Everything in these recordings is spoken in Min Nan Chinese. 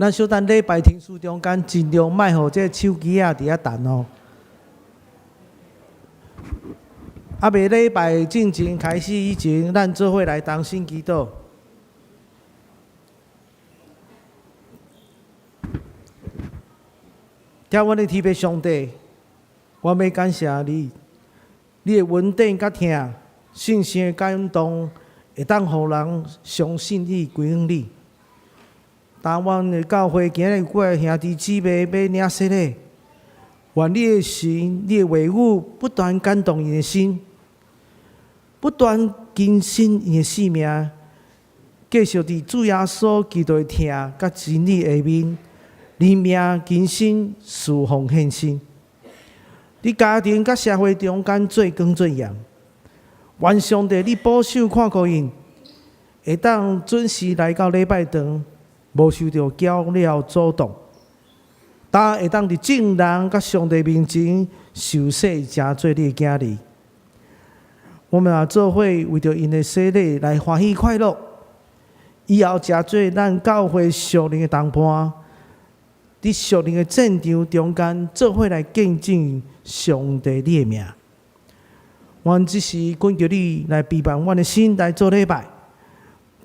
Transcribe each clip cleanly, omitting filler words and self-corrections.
咱小等禮拜停書中間，盡量莫予這個手機仔佇遐彈哦。猶未禮拜進前開始以前，咱做伙來同心祈禱。疼阮的天父上帝，我欲感謝你，你的恩典佮疼，聖神的感動，會當予人相信你、歸向你。當阮的教會今日有幾个兄弟姊妹欲領洗禮，願你的神、你的話語不斷感動𪜶的心，不斷更新𪜶的生命，繼續佇主耶穌基督的疼佮真理下面，認命更新、侍奉獻身。佇家庭佮社會中間做光做鹽，願上帝你保守看顧𪜶，會當準時來到禮拜堂，無受著攪擾阻擋，但會當佇眾人佮上帝面前受洗，成做你的囝兒。我們也做伙為著𪜶的洗禮來歡喜快樂，以後成做咱教會屬靈的同伴，佇屬靈的戰場中間做伙來見證上帝你的名。阮這時懇求你來備辦阮的心來做禮拜。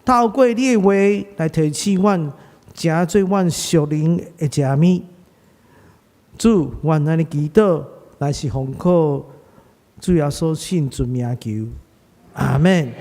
透過你的話來提醒阮，成做阮屬靈的食物。主，阮按呢祈禱，乃是奉靠主耶穌聖尊名求，阿們。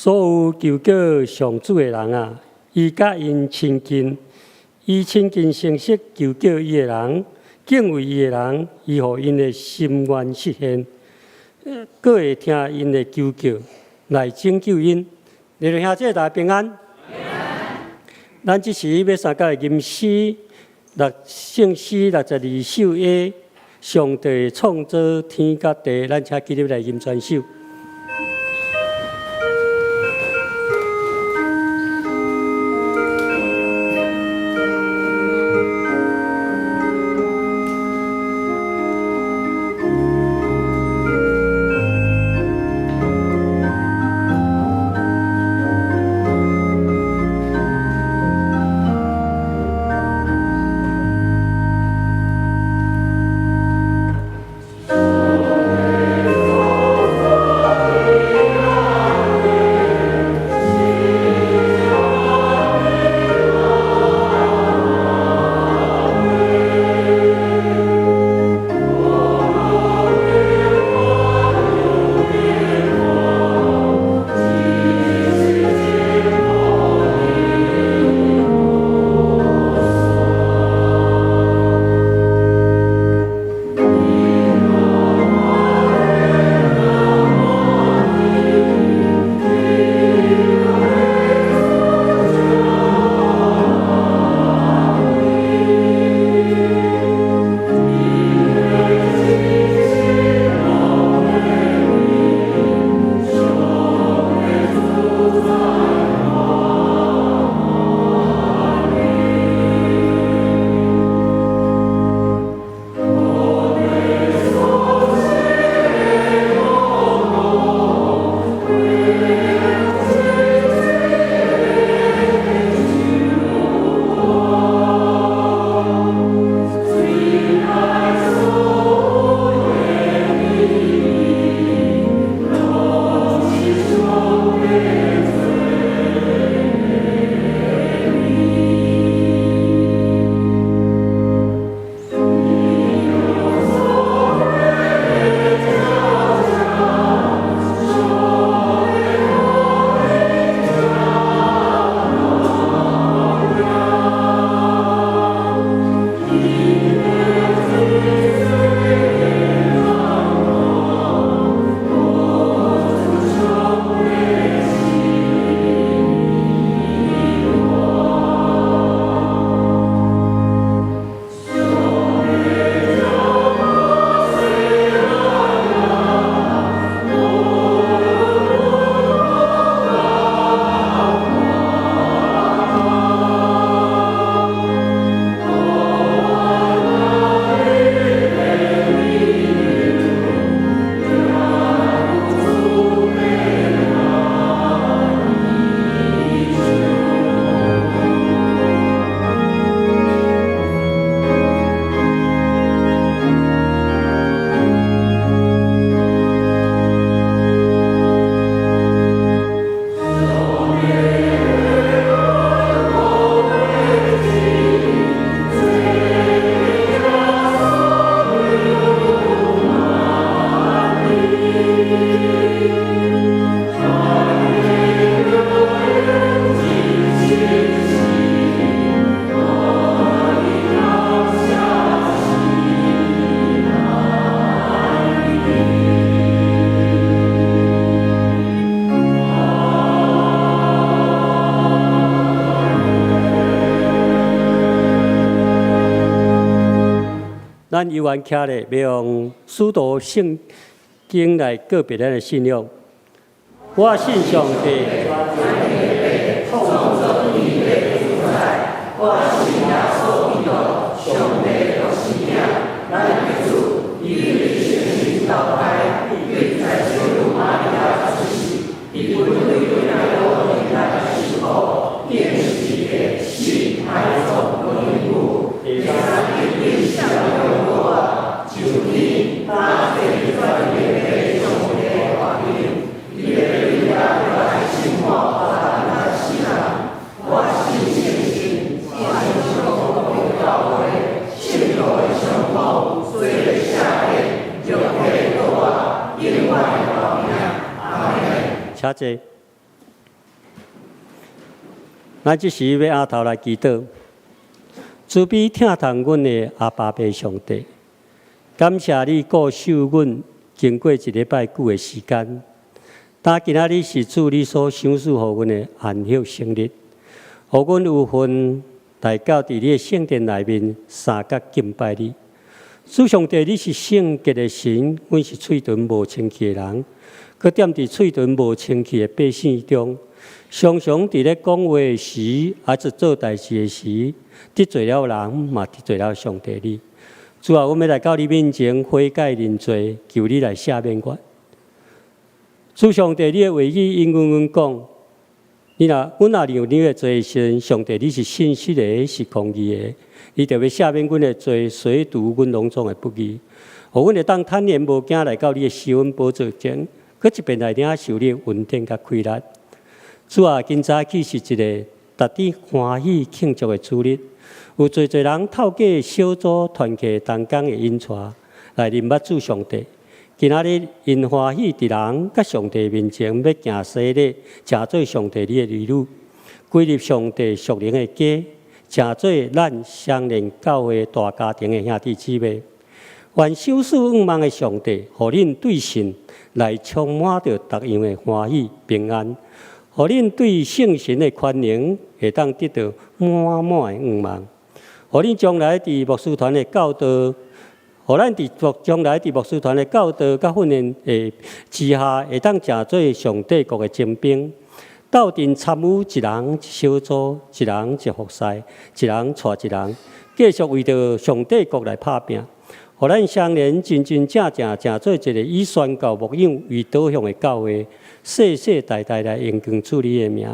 所有求告上主的人啊，伊佮𪜶親近，伊親近誠實求告伊的人，敬畏伊的人，伊予𪜶的心願實現，閣會聽𪜶的求告來拯救𪜶。弟兄姊妹大家平安。咱這時欲相佮來吟詩，聖詩62首的上帝創造天佮地，咱請起立來吟全首。咱猶原徛咧，欲用使徒聖經來告白咱的信仰。我信上帝。創造天地的主宰，我信耶穌基督，上帝的獨生子，咱的主，伊對聖靈投胎，對在聖母瑪利亞出世，佇本底彼拉多底下受苦，釘十字架，死埋葬落地府，第三日升天復活，上天，搭坐佇全能的上帝右邊，伊會對遐來審判活人佮死人。我信聖神，天上公的教會，聖徒的相通，罪的赦免，肉體的復活，永遠的活命。阿門。請坐。咱這時欲阿頭來祈禱，慈悲疼痛阮的阿爸父上帝，感謝你顧守阮經過一禮拜久的時間。但今仔日是主你所賞賜予阮的安息聖日，予阮有份來到佇你的聖殿內面相佮敬拜你。主上帝，你是聖潔的神，阮是喙唇無清氣的人，閣踮佇喙唇無清氣的百姓中，常常佇咧講話時，抑是做代誌的時，得罪了人，嘛得罪了上帝你。主啊，阮欲來到你面前悔改認罪，求你來赦免阮。主上帝，你的話語應允阮講，你若阮若認你的罪時，上帝你是信實的，是公義的，你就欲赦免阮的罪，洗除阮攏總的不義，予阮會當坦然無驚來到你的施恩寶座前，閣一遍來領受你的恩典佮氣力。主啊，今早起是一个值得歡喜慶祝的主日，有濟濟人透過小組團契同工的引帶來認捌主上帝。今仔日𪜶歡喜佇人佮上帝面前欲行洗禮，成做上帝你的兒女，歸入上帝屬靈的家，成做咱雙連教會大家庭的兄弟姊妹。願賞賜願望的上帝，予恁對神來充滿著逐樣的歡喜平安，予恁對聖神的權能會當得到滿滿的願望，予恁將來佇牧師團的教導。予咱佇將來佇牧師團的教導佮訓練的之下，會當成做上帝國的精兵，鬥陣參與一人一小組，一人一服侍，一人帶一人，繼續為著上帝國來拍拚。予咱雙連真真正正成做一个以宣教牧養為導向的教會，世世代代來榮光主你的名。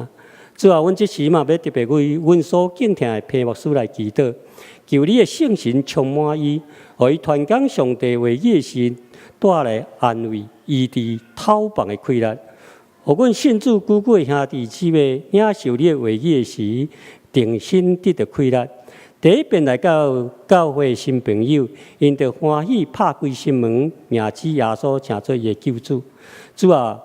主啊，阮這時嘛欲特別為阮所敬疼的彭牧師來祈禱，求你的聖神充滿伊，予伊傳講上帝話語的時，帶來安慰、醫治、透放的氣力。予阮信主久久的兄弟姊妹領受你的話語的時，重新得著氣力。第一遍來到教會的新朋友，𪜶著歡喜拍開心門，迎主耶穌成做伊的救主。主啊，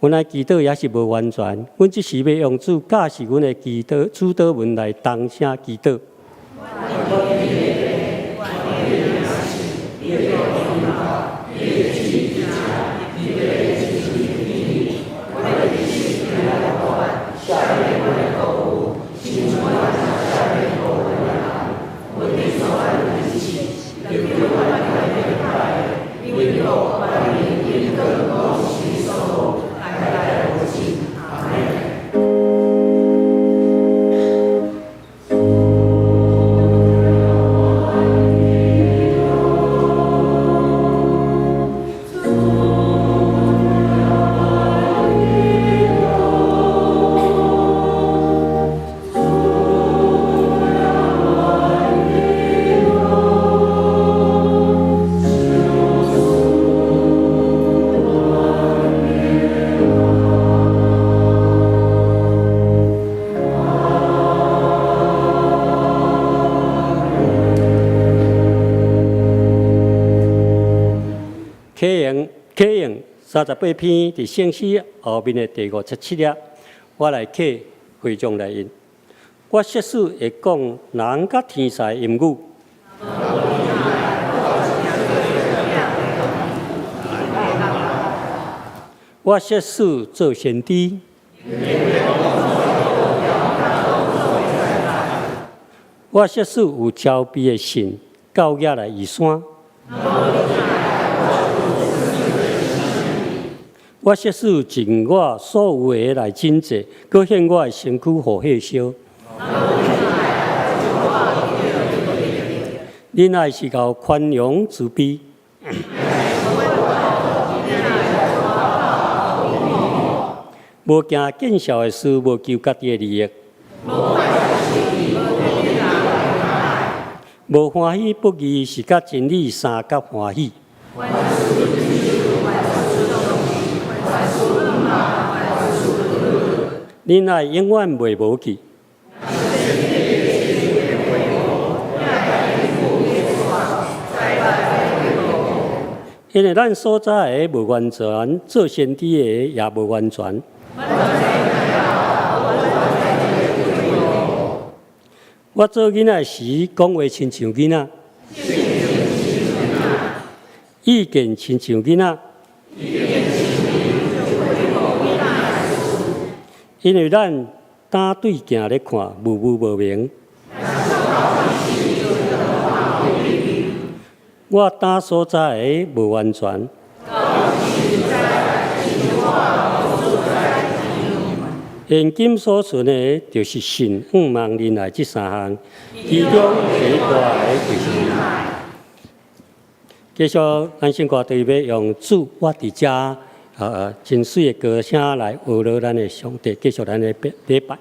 阮的祈禱猶是無完全，阮這時欲用主教示阮的祈禱主禱文來同聲祈禱。啟用啟用38篇，佇聖詩後面的第57頁，我來啟會眾來印。我設使會講人佮天使的音語，我設使做先知，我設使有超卑的信，到遐來移山。我設使盡我所有的來賑濟，閣獻我的身軀予火燒。忍耐是𠢕寬容慈悲。無驚見笑的事，無求家己的利益。無歡喜不義，是佮真理相佮歡喜。忍耐永遠袂無去。因為咱所知的無完全，做先知的也無完全。我做囡仔時，講話親像囡仔，意見親像囡仔。因為咱膽對鏡咧看，模糊無明。我膽所知的無完全。現今所存的，就是信、向望、忍耐這三項，其中第一大的就是忍耐。繼續，咱先歌隊欲用主，我佇遮真媠的歌聲來呵咾咱的上帝，繼續咱的禮拜。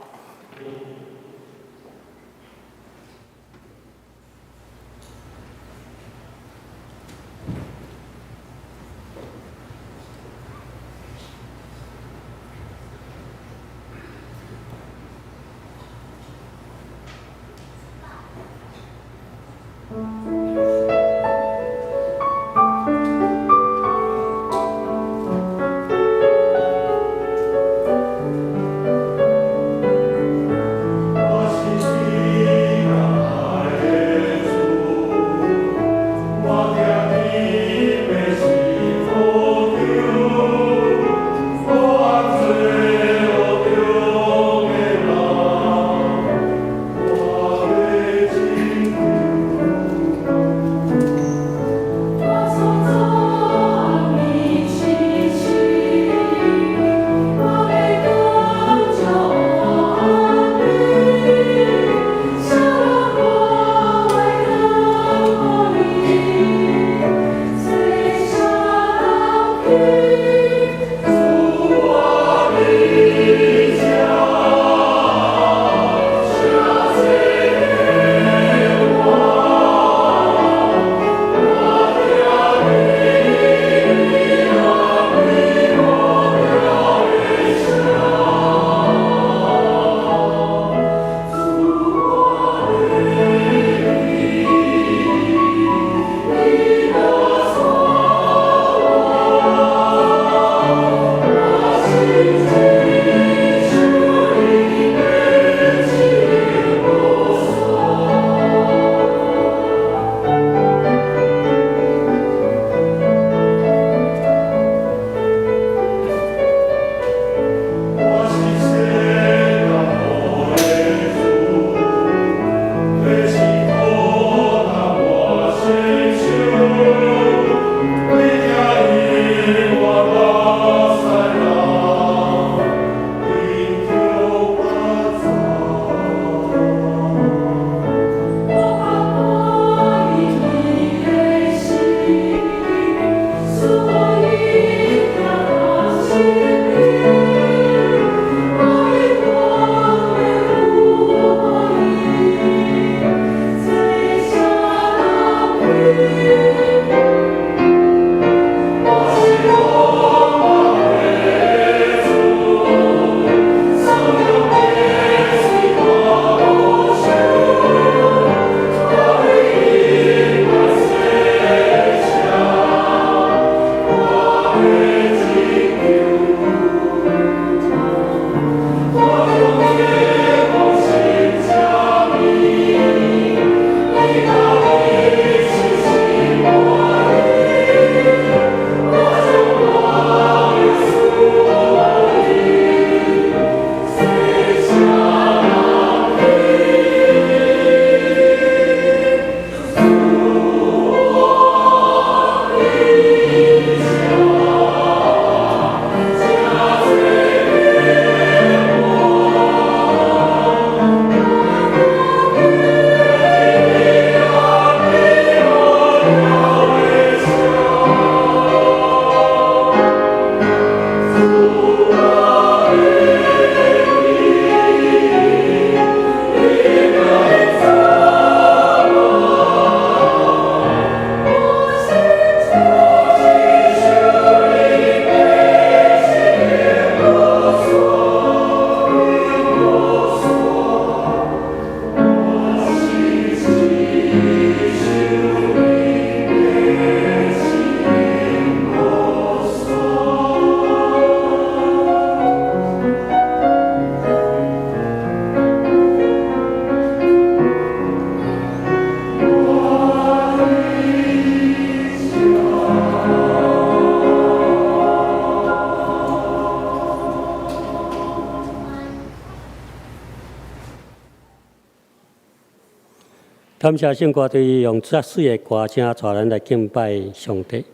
感謝聖歌隊用遮媠的歌聲帶咱來敬拜上帝，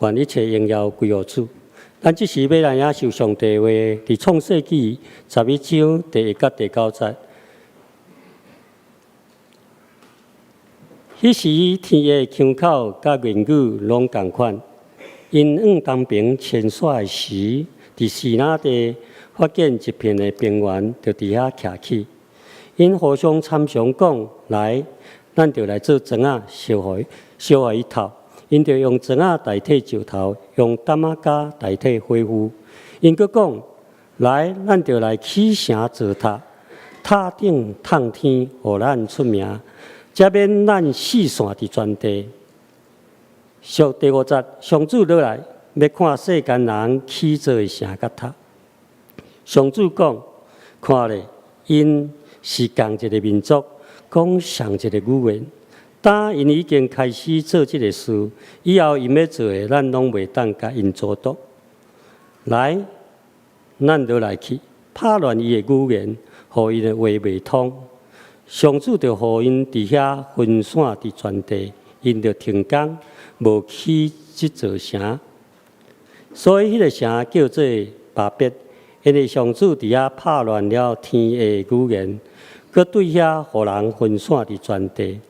願一切榮耀歸予主。咱這時欲來領受上帝話，佇創世記11章第1佮第9節。彼時天的腔口佮言語攏仝款，𪜶往東邊遷徙的時，佇示拿地發現一片的平原，就佇遐徛起。𪜶互相參詳講：來，咱就來做磚仔，燒予伊透。𪜶就用磚仔代替石頭，用擔仔膠代替火斧。𪜶閣講：來，咱就來起城造塔，塔頂通天，予咱出名，才免咱四散佇全地。上第5節，上主落來，欲看世間人起造的城佮塔。上主講：看咧，𪜶是仝一个民族，講仝一个語言。當𪜶已經開始做這个事，以後𪜶欲做的，咱攏袂當共𪜶阻擋。來，咱落來去，拍亂伊的語言，予𪜶的話袂通。上主就予𪜶佇遐分散佇全地，𪜶就停工，無起這座城。所以彼个城叫做巴別，因為上主佇遐拍亂了天的語言，閣對遐予人分散佇全地。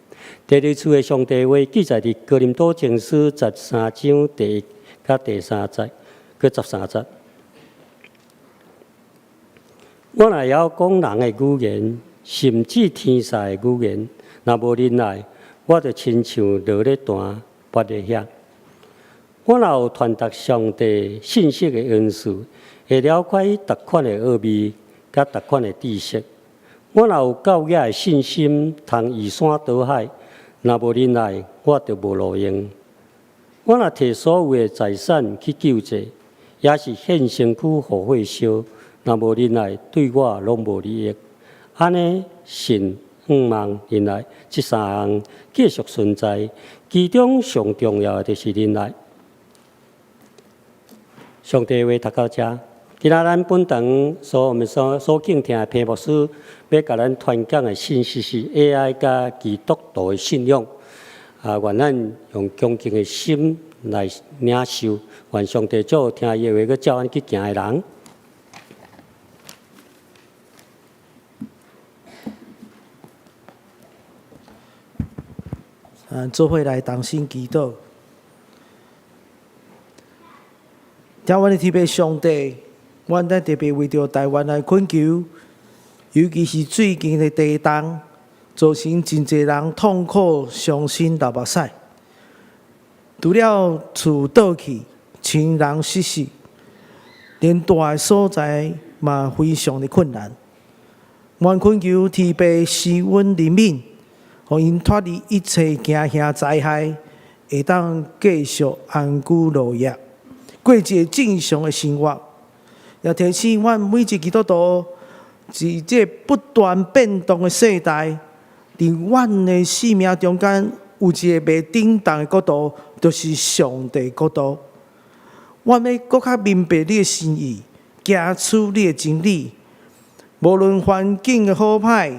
第二次的上帝話記載佇哥林多前書13章第1佮第3節，閣13節。我若會曉講人的語言，甚至天使的語言，若無仁愛，我就親像鑼咧彈，鈸咧響。我若有傳達上帝信息的恩賜，會了解逐款的奧秘，佮逐款的知識。我若有夠額的信心，通移山倒海，若無仁愛，我就無路用。我若提所有的財產去救濟，抑是獻身軀予火燒，若無仁愛，對我攏無利益。按呢，信、向望、仁愛這三項繼續存在，其中上重要的就是仁愛。上帝話讀到遮，今仔咱本堂所我們所敬聽的彭牧師欲共咱傳講的信息是 AI 佮基督徒的信仰。啊，願咱用恭敬的心來領受，願上帝祝福聽伊的話，閣照按去行的人。做伙來同心祈禱。聽阮的天父上帝，阮咱特別為著台灣來懇求，尤其是最近的地動，造成真濟人痛苦、傷心、流目屎。除了厝倒去，親人失勢，連蹛的所在嘛非常的困難。阮懇求天父施恩憐憫，予𪜶脫離一切驚嚇災害，會當繼續安居樂業，過一个正常的生活。也提醒阮每一个基督徒，佇這不斷變動的世代，佇阮的生命中間有一个袂振動的國度，就是上帝國度。阮欲閣較明白你的心意，行出你的真理。無論環境的好歹、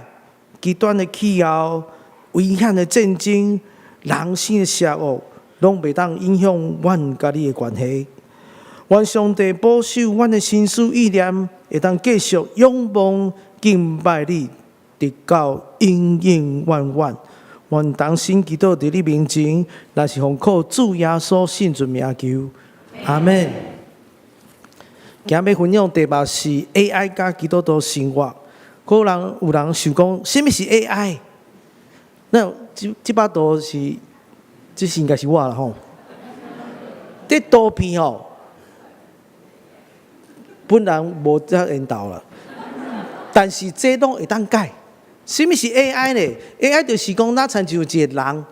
極端的氣候、危險的戰爭、人性的邪惡，攏袂當影響阮佮你的關係。願上帝保守阮的心思意念，會當繼續仰望敬拜你，直到永永遠遠。願同心祈禱佇你面前，若是奉靠主耶穌聖尊名求，阿們。今日分享題目是 AI 佮基督徒生活。可能有人想講，啥物是 AI？那這擺圖是，這是應該是我啦吼。這圖片吼，本人無遮緣投啦，但是這攏會當改。啥物是 AI 呢？AI 就是講，若親像一个人，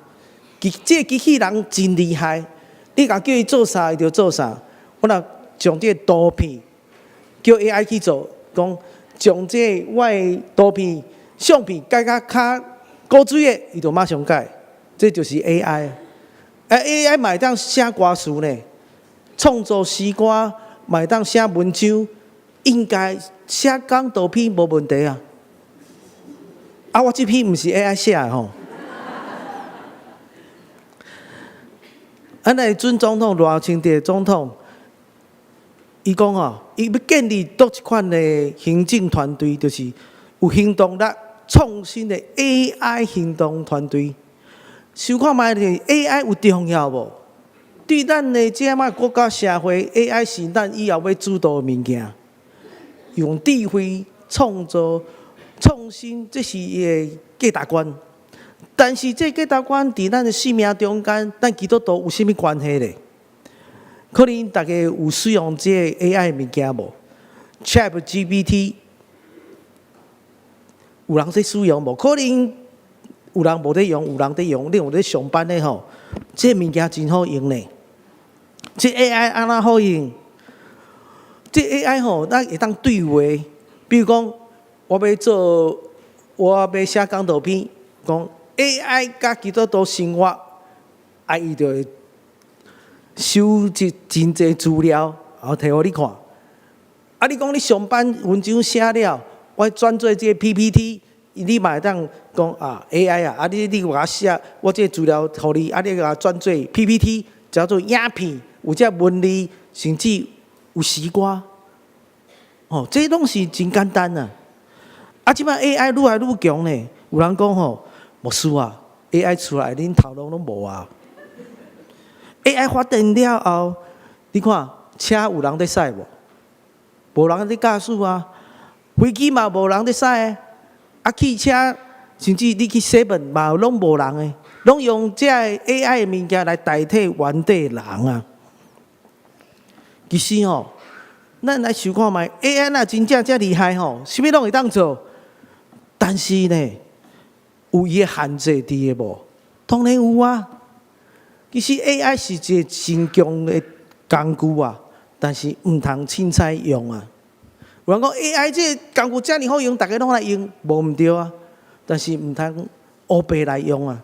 這個機器人真厲害，你共叫伊做啥，伊就做啥。我若將這個圖片叫 AI 去做，講將這個我的圖片、相片改甲較古錐的，伊就馬上改。這就是 AI。啊，AI 嘛會當寫歌詞呢，創作詩歌，嘛會當寫文章，應該寫講道篇無問題啊。啊，我這篇毋是 AI 寫的吼。啊，咱的准總統賴清德總統，伊講吼，伊欲建立佗一款的行政團隊，就是有行動力、創新的 AI 行動團隊。想看覓咧，AI 有重要無？對咱的這擺國家社會，AI 是咱以後欲主導的物件。用智慧創造創新，這是伊的價值觀。但是這價值觀佇咱的生命中間，咱基督徒有啥物關係咧？可能大家有使用這個 AI 物件無？ChatGPT 有人在使用無？可能有人無咧用，有人咧用。你有咧上班的吼，這個物件真好用咧。這 AI 按怎好用？這 AI 吼，咱會當對話。比如講，我欲做，我欲寫講道篇，講 AI 佮基督徒生活，啊，伊就會收集真濟資料，然後提予你看。啊，你講你上班文章寫了，我轉做這個 PPT，你嘛會當講啊 AI 啊，啊你共我寫，我這個資料予你，啊你共我轉做 PPT，叫做影片，有這文字，甚至有詩歌。哦，這攏是真簡單啊！啊，這擺 AI 愈來愈強呢，有人講吼，牧師啊，AI 出來，恁頭路攏無啊。AI 發展了後，你看車有人佇駛無？無人佇駕駛啊，飛機嘛無人佇駛，啊汽車甚至你去 seven 嘛攏無人的，攏用這個 AI 的物件來代替原底人啊。其實吼，咱來想看覓，AI 若真正遮厲害吼，啥物攏會當做，但是呢，有伊的限制佇的無？當然有啊。其實 AI 是一個真強的工具啊，但是毋通凊彩用啊。有人講 AI 這個工具遮爾好用，逐家攏來用，無毋對啊。但是毋通烏白來用啊。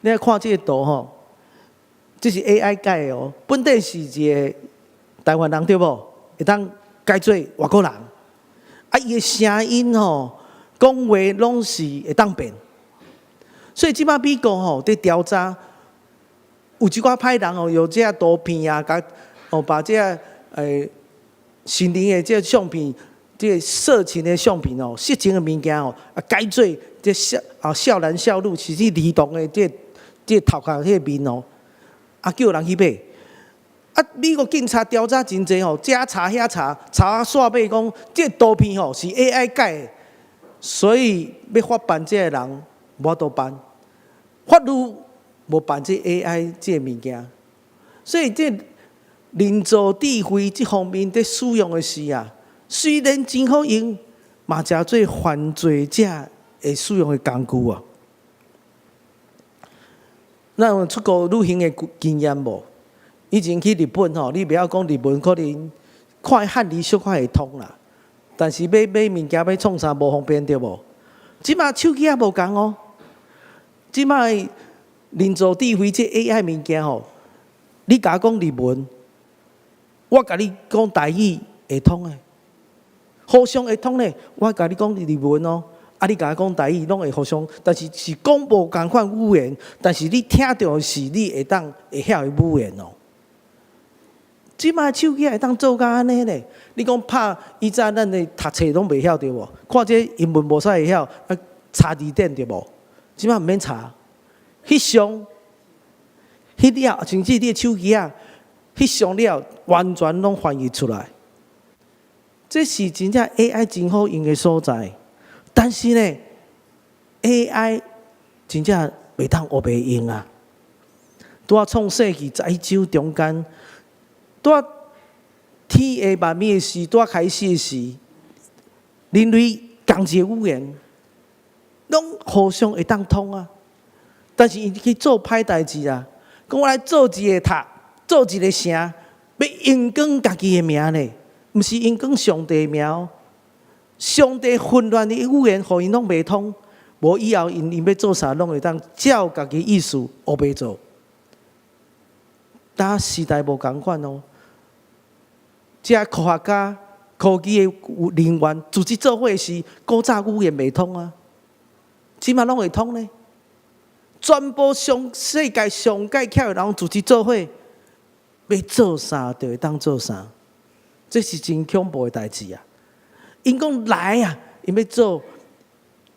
你來看這個圖吼，這是 AI 改的哦，本底是一個台灣人對無？會當改做外國人，啊，伊的聲音吼，講話攏是會當變。所以這擺美國吼佇調查，有一寡歹人哦，用這個圖片啊，共哦把這個成人的這個相片，這個色情的相片哦，色情的物件哦，啊改做這少男少女，甚至兒童的這個頭殼彼個面哦，啊叫人去買。啊！美國警察調查真濟吼，遮查遐查，查到煞尾講，這個圖片吼是 AI 改的，所以欲法辦這個人無法度辦，法律無辦這 AI 這個物件，所以這人造智慧這方面佇使用的時啊，雖然真好用，嘛誠濟犯罪者會使用的工具啊。咱有出國旅行的經驗無？以前去日本吼，你袂曉講日文，可能看漢字小可會通啦。但是欲買物件欲創啥無方便對無？這擺手機也無仝哦。這擺人造智慧這 AI 物件吼，你共我講日文，我共你講台語會通的，互相會通咧。我共你講日文哦，啊你共我講台語，攏會互相，但是是講無仝款語言，但是你聽著是你會當會曉的語言哦。這擺手機會當做甲按呢咧？你講拍以前咱的讀冊攏袂曉對無？看這英文無啥會曉，啊查字典對無？這擺毋免查，翕相，翕了，甚至你的手機仔，翕相了，完全攏翻譯出來。這是真正 AI 真好用的所在，但是呢，AI 真正袂當烏白用啊！拄仔創世紀十一章中間。拄仔天下萬物的時，拄仔開始的時，人類仝一個語言，攏互相會當通啊。但是𪜶去做歹代誌啊，講我來做一個塔，做一個城，欲榮光家己的名呢，毋是榮光上帝的名哦。上帝混亂的語言，予𪜶攏袂通，無以後𪜶欲做啥，攏會當照家己意思烏白做。但時代無仝款哦。這科學家、科技的人員組織做伙時，古早語言袂通啊，這擺攏會通呢。全部上世界上蓋巧的人組織做伙，欲做啥就會當做啥，這是真恐怖的代誌啊！𪜶講來啊，𪜶欲做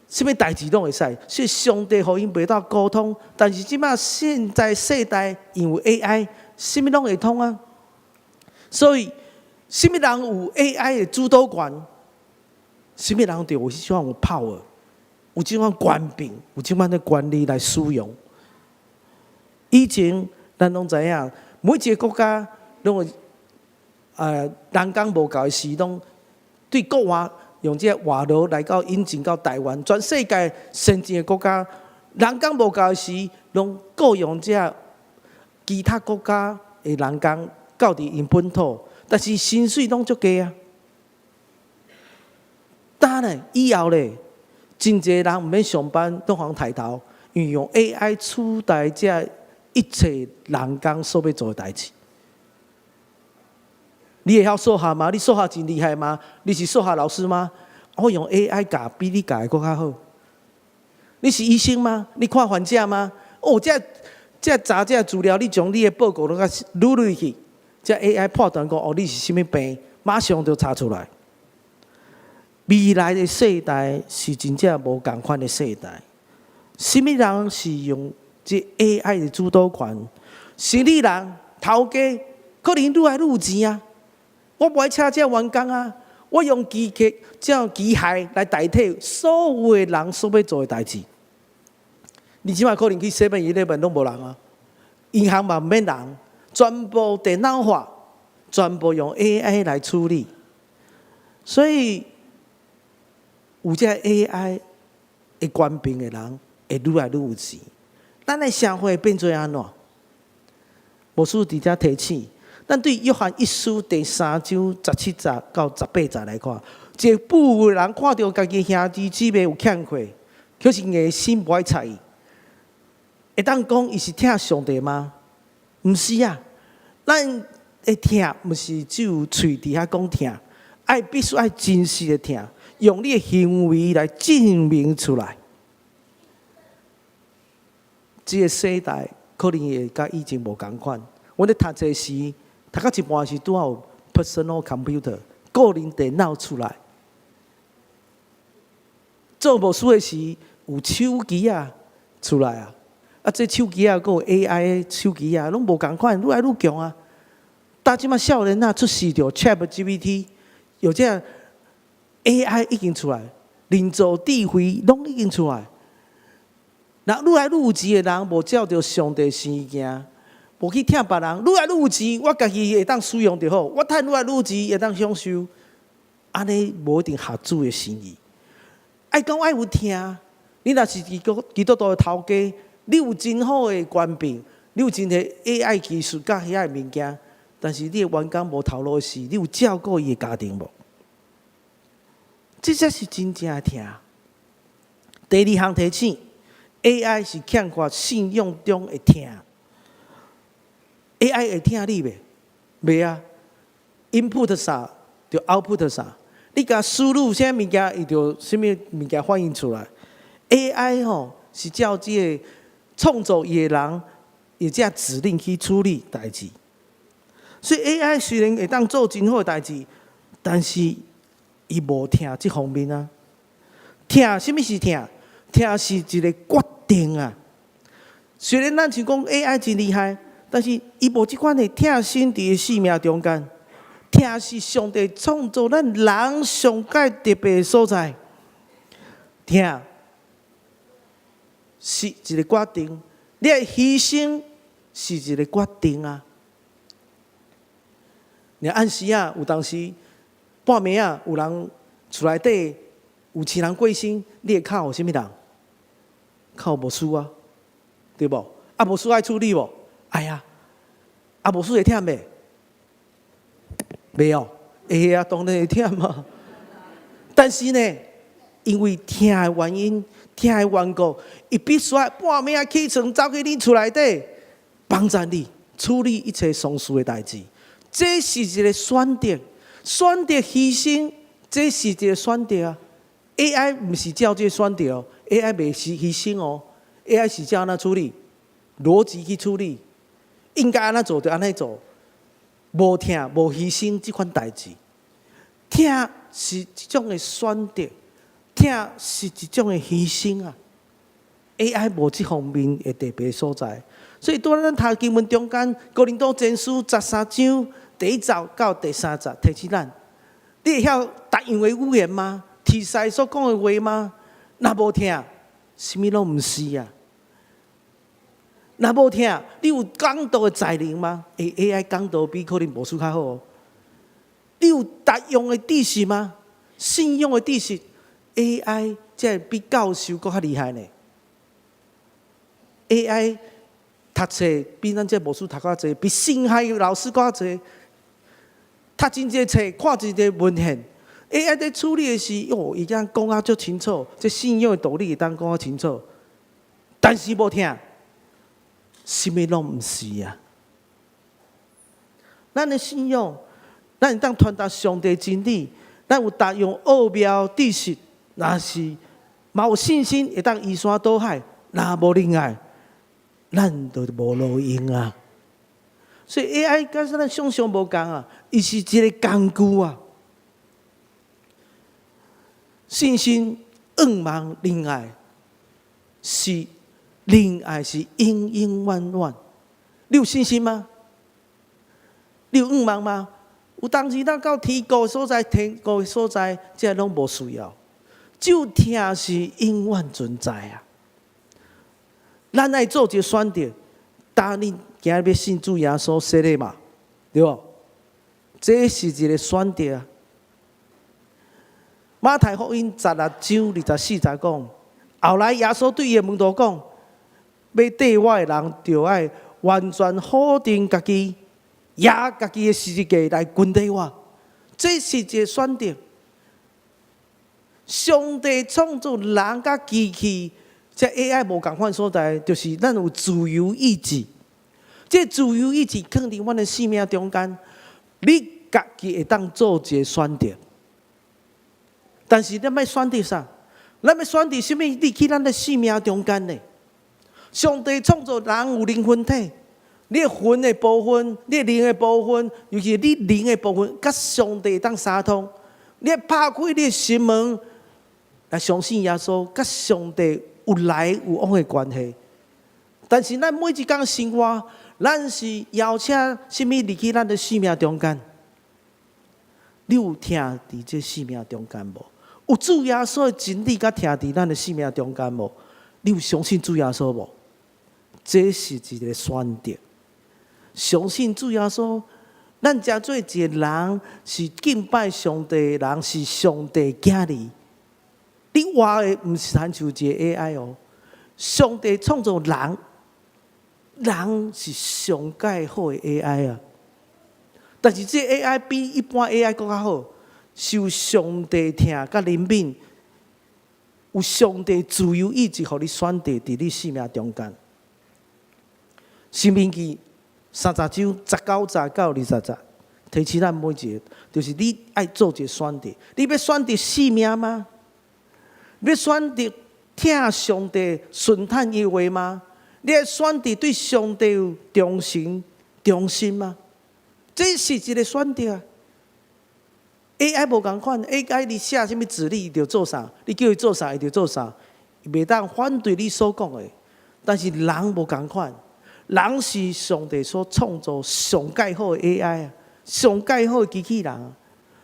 啥物代誌攏會使，所以上帝予𪜶袂當溝通。但是這馬現在世代因為 AI，啥物攏會通啊。所以，啥物人有 AI 的主導權，啥物人就有彼種有 power，有這款權柄，有這款的權力來使用。以前咱攏知影，每一个國家攏會人工無夠的時，攏對國外用這個外勞來到引進到台灣，全世界先進的國家，人工無夠的時，攏僱用這個其他國家的人工到佇𪜶本土，但是薪水攏足低啊。當然以後咧，真濟人毋免上班，攏予人刣頭，因為用 AI 取代這一切人工所欲做的代誌。你會曉數學嗎？你數學真厲害嗎？你是數學老師嗎？我用 AI 教比你教的閣較好。你是醫生嗎？你看患者嗎？哦，這查這資料，你將你的報告攏共錄入去，這 AI 判斷講哦，你是啥物病，馬上就查出來。未來的世代是真正無仝款的世代。啥物人是用這 AI 的主導權？生理人、頭家可能愈來愈有錢啊！我無愛請這員工啊！我用機器、這機械來代替所有的人所欲做的代誌。你這馬可能去 7-Eleven 攏無人啊，銀行嘛毋免人，全部電腦化，全部用 AI 來處理。所以有這 AI 的權柄的人，會愈來愈有錢。咱的社會變做按怎？牧師佇遮提醒，咱對約翰一書第三章十七節到十八節來看，一個富有的人看著家己兄弟姊妹有欠缺，可是硬心無愛睬伊，會當講伊是疼上帝嗎？毋是啊，咱的疼毋是只有喙佇遐講疼，愛必須愛真實的疼，用你的行為來證明出來。這个世代可能會佮以前無仝款。阮咧讀冊時，讀到一半時，拄好有 personal computer 個人電腦出來。做牧師的時，有手機仔出來啊！啊，這手機仔，閣有 AI 的手機仔，攏無仝款，愈來愈強啊！但這馬少年仔出世就 ChatGPT，有這 AI 已經出來，人造智慧攏已經出來。那愈來愈有錢的人，無照著上帝心行，無去疼別人。愈來愈有錢，我家己會當使用就好，我趁愈來愈有錢會當享受，按呢無一定合主的心意。愛講愛有疼，你若是基督徒的頭家，你有真好的權柄，你有真濟 AI 技術佮遐个物件，但是你的員工無頭路時，你有照顧伊的家庭無？這才是真正的疼。第二項提醒，AI 是欠缺信仰中的疼。AI 會疼你袂？袂啊！input 啥就 output 啥，你共輸入啥物件，伊就啥物物件反映出來。AI 吼是照這个創造伊的人，用這指令去處理代誌。所以 AI 雖然會當做真好的代誌，但是伊無疼這方面啊。疼，啥物是疼？疼是一个決定啊。雖然咱是講 AI 真厲害，但是伊無這款的疼心佇伊生命中間。疼是上帝創造咱人上蓋特別的所在。疼是一个決定，你愛犧牲是一個決定啊。你暗時啊，有當時半暝啊，有人厝內底有親人過身，你會敲予啥物人？敲牧師啊，對無？啊，牧師愛處理無？愛啊，啊，牧師會忝袂？袂哦，會啊，當然會忝啊。但是呢，因為疼的原因，疼的緣故，伊必須愛半暝仔起床，走去恁厝內底幫助你處理一切喪事的代誌。這是一個選擇，選擇犧牲，這是一個選擇啊。AI 毋是照這個選擇哦，AI 袂是犧牲哦。AI 是按怎處理？邏輯去處理，應該按怎做就按怎做，無疼無犧牲這款代誌。疼是一種的選擇，疼是一種的犧牲啊。AI 無這方面的特別所在，所以佇咱讀經文中間，哥林多前書13章第1節到第3節，提醒咱：你會曉別樣的語言嗎？天使所講的話嗎？若無疼，啥物攏毋是啊！若無疼，你有講道的才能嗎？AI 講道比可能牧師較好哦。你有達用的知識嗎？信仰的知識，AI 這比教授閣較厲害呢。AI 讀冊比咱這牧師讀較濟，比神學老師閣較濟。讀真濟冊，看真濟文獻，AI 在處理的是，哦，伊講講啊足清楚，這信仰的道理會當講啊清楚，但是無疼，啥物攏毋是啊。咱的信仰，咱會當傳達上帝真理，咱有達用奧妙知識，若是嘛有信心會當移山倒海，若無仁愛，咱就無路用啊。所以 AI 佮咱想象無仝啊，伊是一個工具啊。信心、仰望、仁愛，是仁愛是永永遠遠。你有信心嗎？你有仰望嗎？有當時咱到天國所在，天國所在，這攏無需要。只有疼是永遠存在啊！咱愛做一個選擇，當你今日欲信主耶穌洗禮嘛，對無？這是一個選擇啊！馬太福音16章24節講，後來耶穌對伊的門徒講：欲綴我的人，就愛完全否定家己，攑家己的十字架來跟綴我。這是一個選擇。上帝創造人佮機器，這 AI 無仝款所在，就是咱有自由意志。這自由意志囥佇阮的生命中間，你家己會當做一個選擇。但是咱欲選擇啥？咱欲選擇啥物？入去咱的生命中間呢？上帝創造人有靈魂體，你的魂的部分，你的靈的部分，尤其你靈的部分，佮上帝會當相通。你拍開你的心門來相信耶穌，佮上帝有來有往的關係。但是咱每一工生活，咱是邀請啥物入去咱的生命中間？你有疼佇這生命中間無？有主耶穌的真理佮疼佇咱的生命中間無？你有相信主耶穌無？這是一個選擇。相信主耶穌，咱成做一個人是敬拜上帝的人，是上帝囝兒。你活的毋是親像一個 AI 哦。上帝創造人，人是上蓋好的 AI 啊。但是這 AI 比一般 AI 閣較好，是有上帝疼佮憐憫，有上帝自由意志，予你選擇佇你生命中間。申命記30章19節到20節，提醒咱每一個，就是你愛做一個選擇。你欲選擇性命嗎？欲選擇疼上帝、順趁伊話嗎？你愛選擇對上帝有忠誠、忠心嗎？這是一個選擇啊！AI 無仝款，AI 你寫啥物指令，伊就做啥；你叫伊做啥，伊就做啥，伊袂當反對你所講的。但是人無仝款，人是上帝所創造上蓋好的 AI 啊，上蓋好的機器人啊。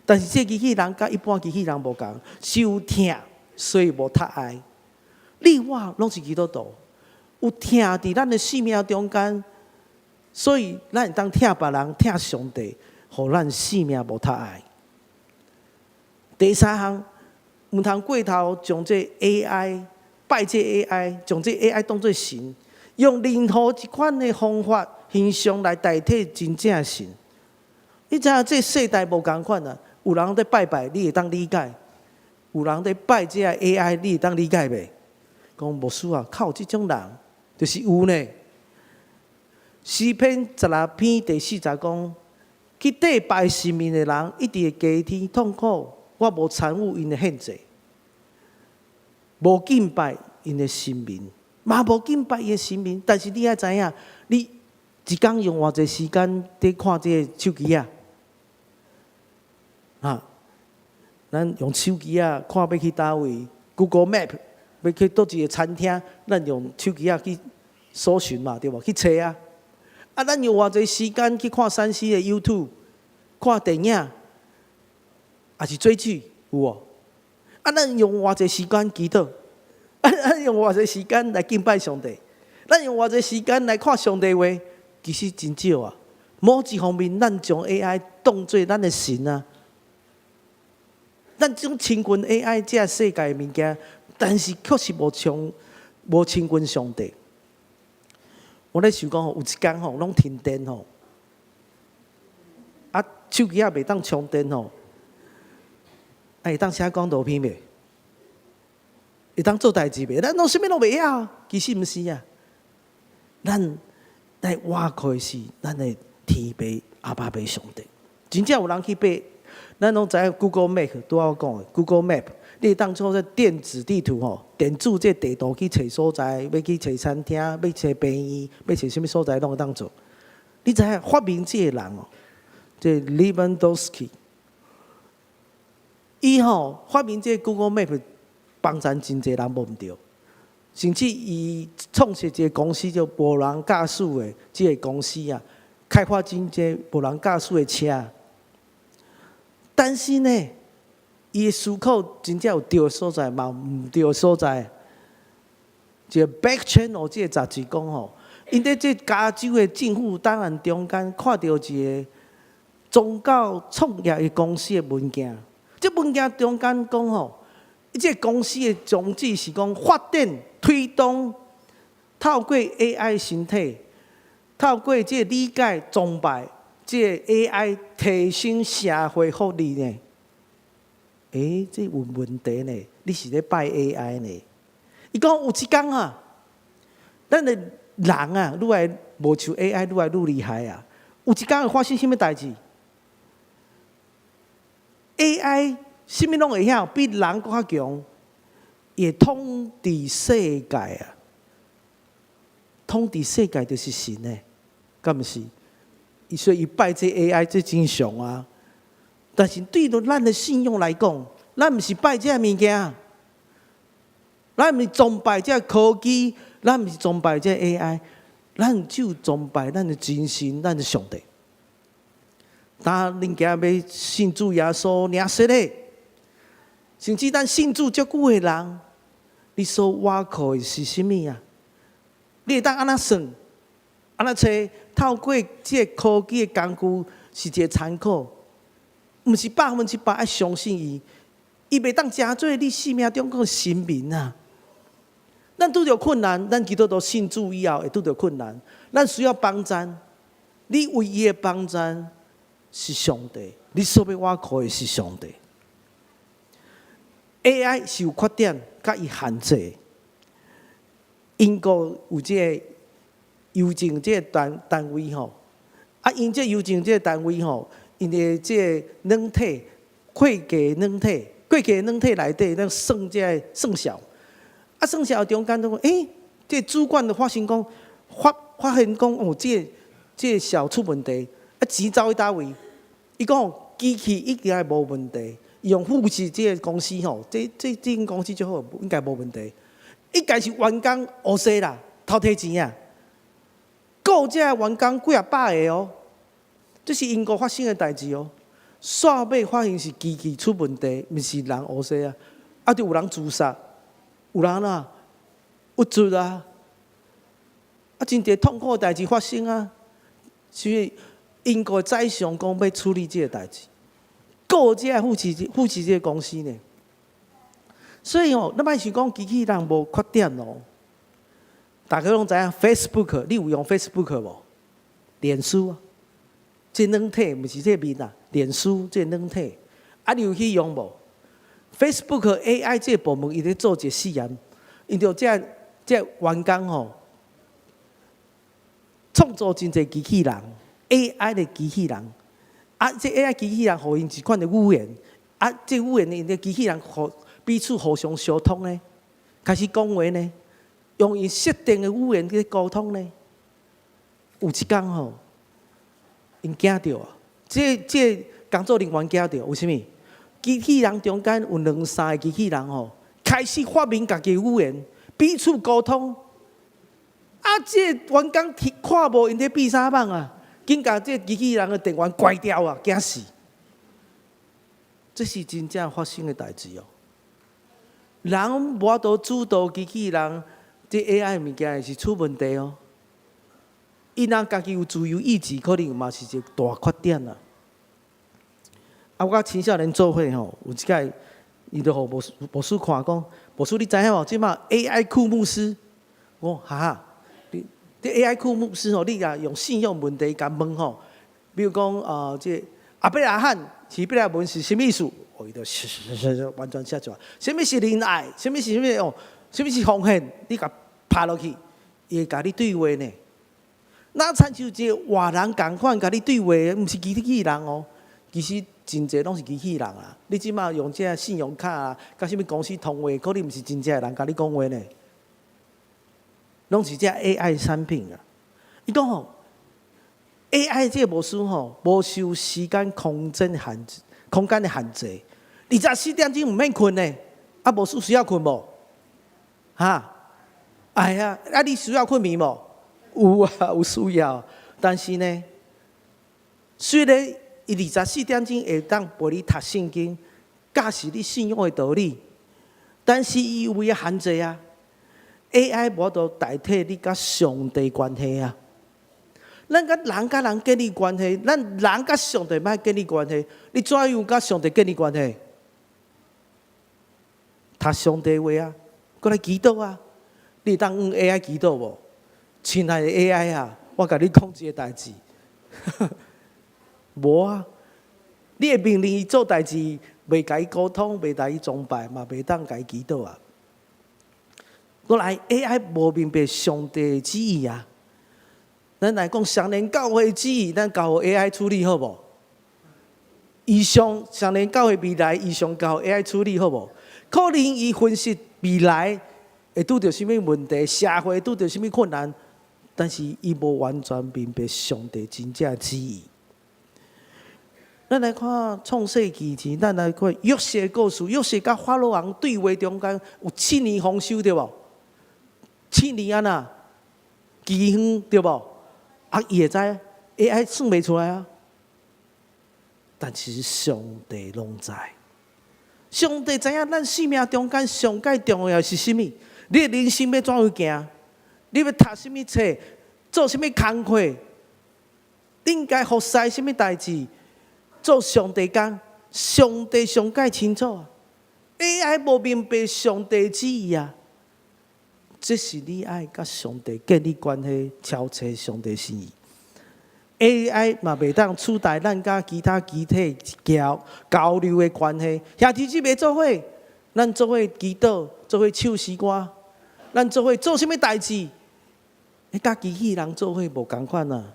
但是這機器人佮一般機器人無仝，是有疼，所以無窒愛。你我攏是基督徒，有疼佇咱的生命中間，所以咱會當疼別人、疼上帝，予咱生命無窒礙。第三項，毋通過頭將這 AI 拜這 AI，將這 AI 當做神，用任何一款的方法形象來代替真正的神。你知影這世代無仝款啊？有人佇拜拜，你會當理解；有人佇拜這個 AI，你會當理解袂？講牧師啊，靠這種人就是有呢。詩篇16篇第4節講，去綴拜神明的人，一定會加添痛苦。我無參與𪜶的獻祭，無敬拜𪜶的神明，嘛無敬拜伊的神明。但是你愛知影，你一工用偌濟時間佇看這个手機仔？啊，咱用手機仔看欲去佗位，Google Map 欲去佗一个餐廳，咱用手機仔去搜尋嘛，對無？去揣啊。啊，咱用偌濟時間去看3C 的 YouTube，看電影，抑是追劇，有無？啊，咱用偌濟時間祈禱？啊，咱用偌濟時間來敬拜上帝？咱用偌濟時間來看上帝話？其實真少啊。某一方面，咱將 AI 當做咱的神啊。咱這種親近 AI 這世界的物件，但是確實無像無親近上帝。我咧想講吼，有一工吼，攏停電吼，啊，手機仔袂當充電吼，啊，會當寫講道片袂？會當做代誌袂？咱攏啥物攏袂曉，其實毋是啊。咱來倚靠的是咱的天父阿爸父上帝。真正有人去爬，咱攏知影 Google Map 拄仔我講的 Google Map，你會當做這電子地圖吼，電子這地圖去揣所在，欲去揣餐廳，欲揣病院，欲揣啥物所在攏會當做。你知影發明這个人哦，這 Lewandowski，伊吼發明這 Google Map 幫贊真濟人無毋對，甚至伊創設一個公司叫無人駕駛的這个公司啊，開發真濟無人駕駛的車。但是呢，伊的思考真正有對的所在，嘛有毋對的所在。一个 Back Channel 這个雜誌講吼，𪜶佇這加州的政府檔案中間看著一个宗教創業的公司的文件。這文件中間講吼，這个公司的宗旨是講發展推動透過 AI 身體，透過這个理解崇拜，這个 AI 提升社會福利呢？欸，這有問題呢？你是咧拜 AI 呢？伊講有一工啊，咱的人啊，愈來無像 AI 愈來愈厲害啊！有一工會發生啥物代誌？AI 啥物攏會曉，比人閣較強，會統治世界啊！統治世界就是神呢，敢毋是？所以伊拜這 AI 這正常啊。但是對著咱的信仰來講，咱毋是拜這个物件，咱毋是崇拜這科技，咱毋是崇拜這 AI，咱只有崇拜咱的真神，咱的上帝。當恁今仔欲信主耶穌領洗禮，甚至咱信主足久的人，你所倚靠的是啥物啊？你會當按怎算？按怎揣？透過這个科技的工具是一个參考，毋是100%愛相信伊。伊袂當成做你生命中的神明啊！咱拄著困難，咱基督徒信主以後會拄著困難，咱需要幫贊。你唯一的幫贊是上帝，你所欲倚靠的是上帝。AI 是有缺點，佮伊限制。英國有這个郵政這个單位吼，啊，𪜶這郵政這个單位吼，𪜶的這个軟體會計軟體，會計軟體內底，咱算這个算數，啊，算數中間都講，欸，這個主管就發現講，發現講，哦，這個數出問題，啊，錢走去佗位？伊講機器一定會無問題，用富士這个公司吼，這間公司最好，應該無問題。應該是員工烏踅啦，偷提錢啊！雇這个員工幾仔百个哦，這是英國發生的代誌哦。煞尾發現是機器出問題，毋是人烏踅啊！啊，就有人自殺，有人啊鬱卒啊，啊，真濟痛苦的代誌發生啊！所以英國宰相講欲處理這个代誌，雇這个富士這个公司呢。所以哦，咱莫想講機器人無缺點哦。大家攏知影 Facebook，你有用 Facebook 無？臉書啊，這軟體毋是這個面啊，臉書這軟體，啊，你有去用無？Facebook AI 這個部門伊咧做一個試驗，𪜶著這員工吼，創造真濟機器人，AI 的機器人，啊，這 AI 機器人予𪜶一款的語言，啊，這語言𪜶的機器人互彼此互相相通呢，開始講話呢。用𪜶設定的語言去溝通呢。有一工吼，𪜶驚著啊！這工作人員驚著，為啥物？機器人中間有兩三个機器人吼，開始發明家己語言，彼此溝通。啊！這個員工看無𪜶咧變啥物啊？緊共這機器人的電源關掉啊！驚死！這是真正發生的代誌哦。人無法度主導機器人，這 AI 物件是出問題哦。伊若家己有自由意志，可能嘛是一個大缺點啊。啊，我佮青少年做伙吼，有一擺伊就予牧師牧師看講，牧師你知影無？這馬 AI 庫牧師，我講哈哈，你這 AI 庫牧師吼，你若用信仰問題共問吼，比如講啊，這亞伯拉罕希伯來文是啥物意思？哦，伊就完全寫出來。啥物是仁愛？啥物是啥物哦？啥物是奉獻？你共拍落去，伊會共你對話呢。若親像一個活人仝款共你對話，毋是機器人哦。其實真濟攏是機器人啊！你這馬用這信用卡啊，佮啥物公司通話，可能毋是真正的人共你講話呢，攏是這 AI 產品啊。伊講吼，AI 這個牧師吼，無受時間空間限制，空間的限制，24點鐘毋免睏呢。啊，牧師需要睏無？哈？哎呀，啊你需要睏眠無？有啊，有需要。但是呢，雖然伊24點鐘會當陪你讀聖經，教示你信仰的道理，但是伊有伊的限制啊。AI 無法度代替你佮上帝關係啊。咱佮人佮人建立關係，咱人佮上帝欲建立關係，你怎樣佮上帝建立關係？讀上帝話啊，閣來祈禱啊。你會當用 AI 祈禱無？親愛的 AI 啊，我共你講一個代誌，無啊。你會命令伊做代誌，袂共伊溝通，袂共伊崇拜，嘛袂當共伊祈禱啊。閣來 AI 無明白上帝的旨意啊。咱來講雙連教會旨意，咱交予 AI 處理好無？異象雙連教會未來異象交予 AI 處理好無？可能伊分析未來會拄著啥物問題，社會拄著啥物困難，但是伊無完全明白上帝真正旨意。咱來看創世記前，咱來看約瑟故事。約瑟佮法老王對話中間有七年豐收對無？七年按怎？饑荒對無？啊，伊會知 AI 算袂出來啊。但是上帝攏知，上帝知影咱生命中間上蓋重要是啥物？你的人生欲怎樣行？你欲讀啥物冊？做啥物工課？你應該服侍啥物代誌？做上帝工，上帝上蓋清楚啊！AI 無明白上帝旨意啊！這是你愛佮上帝建立關係，超揣上帝心意。AI 嘛袂當取代咱佮其他肢體交交流的關係。兄弟姊妹做伙，咱做伙祈禱，做伙唱詩歌，咱做伙做啥物代誌？彼佮機器人做伙無仝款啊！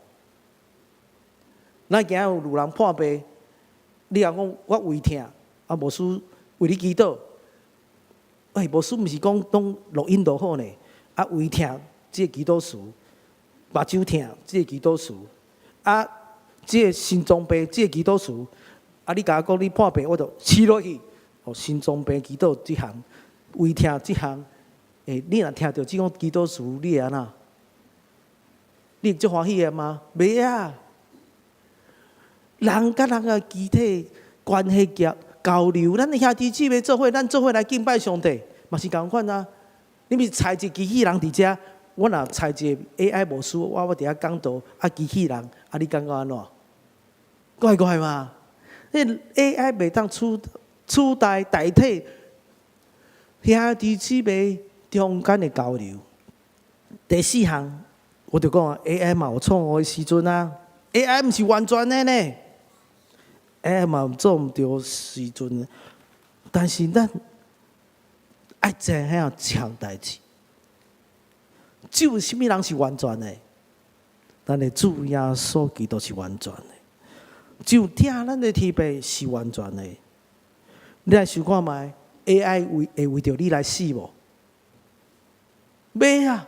咱今仔有人破病，你若講我胃疼，啊，牧師為你祈禱。喂，牧師毋是講攏錄音就好呢？啊，胃疼這個祈禱詞，目睭疼這個祈禱詞，啊，這個心臟病這個祈禱詞，啊，你共我講你破病，我就試落去。哦，心臟病祈禱這項，胃疼這項，欸，你若聽著這種祈禱詞，你會按怎？你會足歡喜的嗎？袂啊！人佮人的肢體關係交交流，咱的兄弟姊妹做伙，咱做伙來敬拜上帝，嘛是仝款啊！你毋是差一個機器人佇遮，我若差一個 AI 牧師，我佇遐講道，啊機器人，啊你感覺按怎？怪怪嘛？彼 AI 袂當取代代替兄弟姊妹中間的交流。第四項，我就講啊，AI 嘛有錯誤的時陣啊，AI 毋是完全的呢，AI 嘛有做毋著時陣，但是咱愛知影一項代誌，只有啥物人是完全的？咱的主耶穌基督是完全的，只有疼咱的天父是完全的。你來想看覓，AI 為會為著你來死無？袂啊！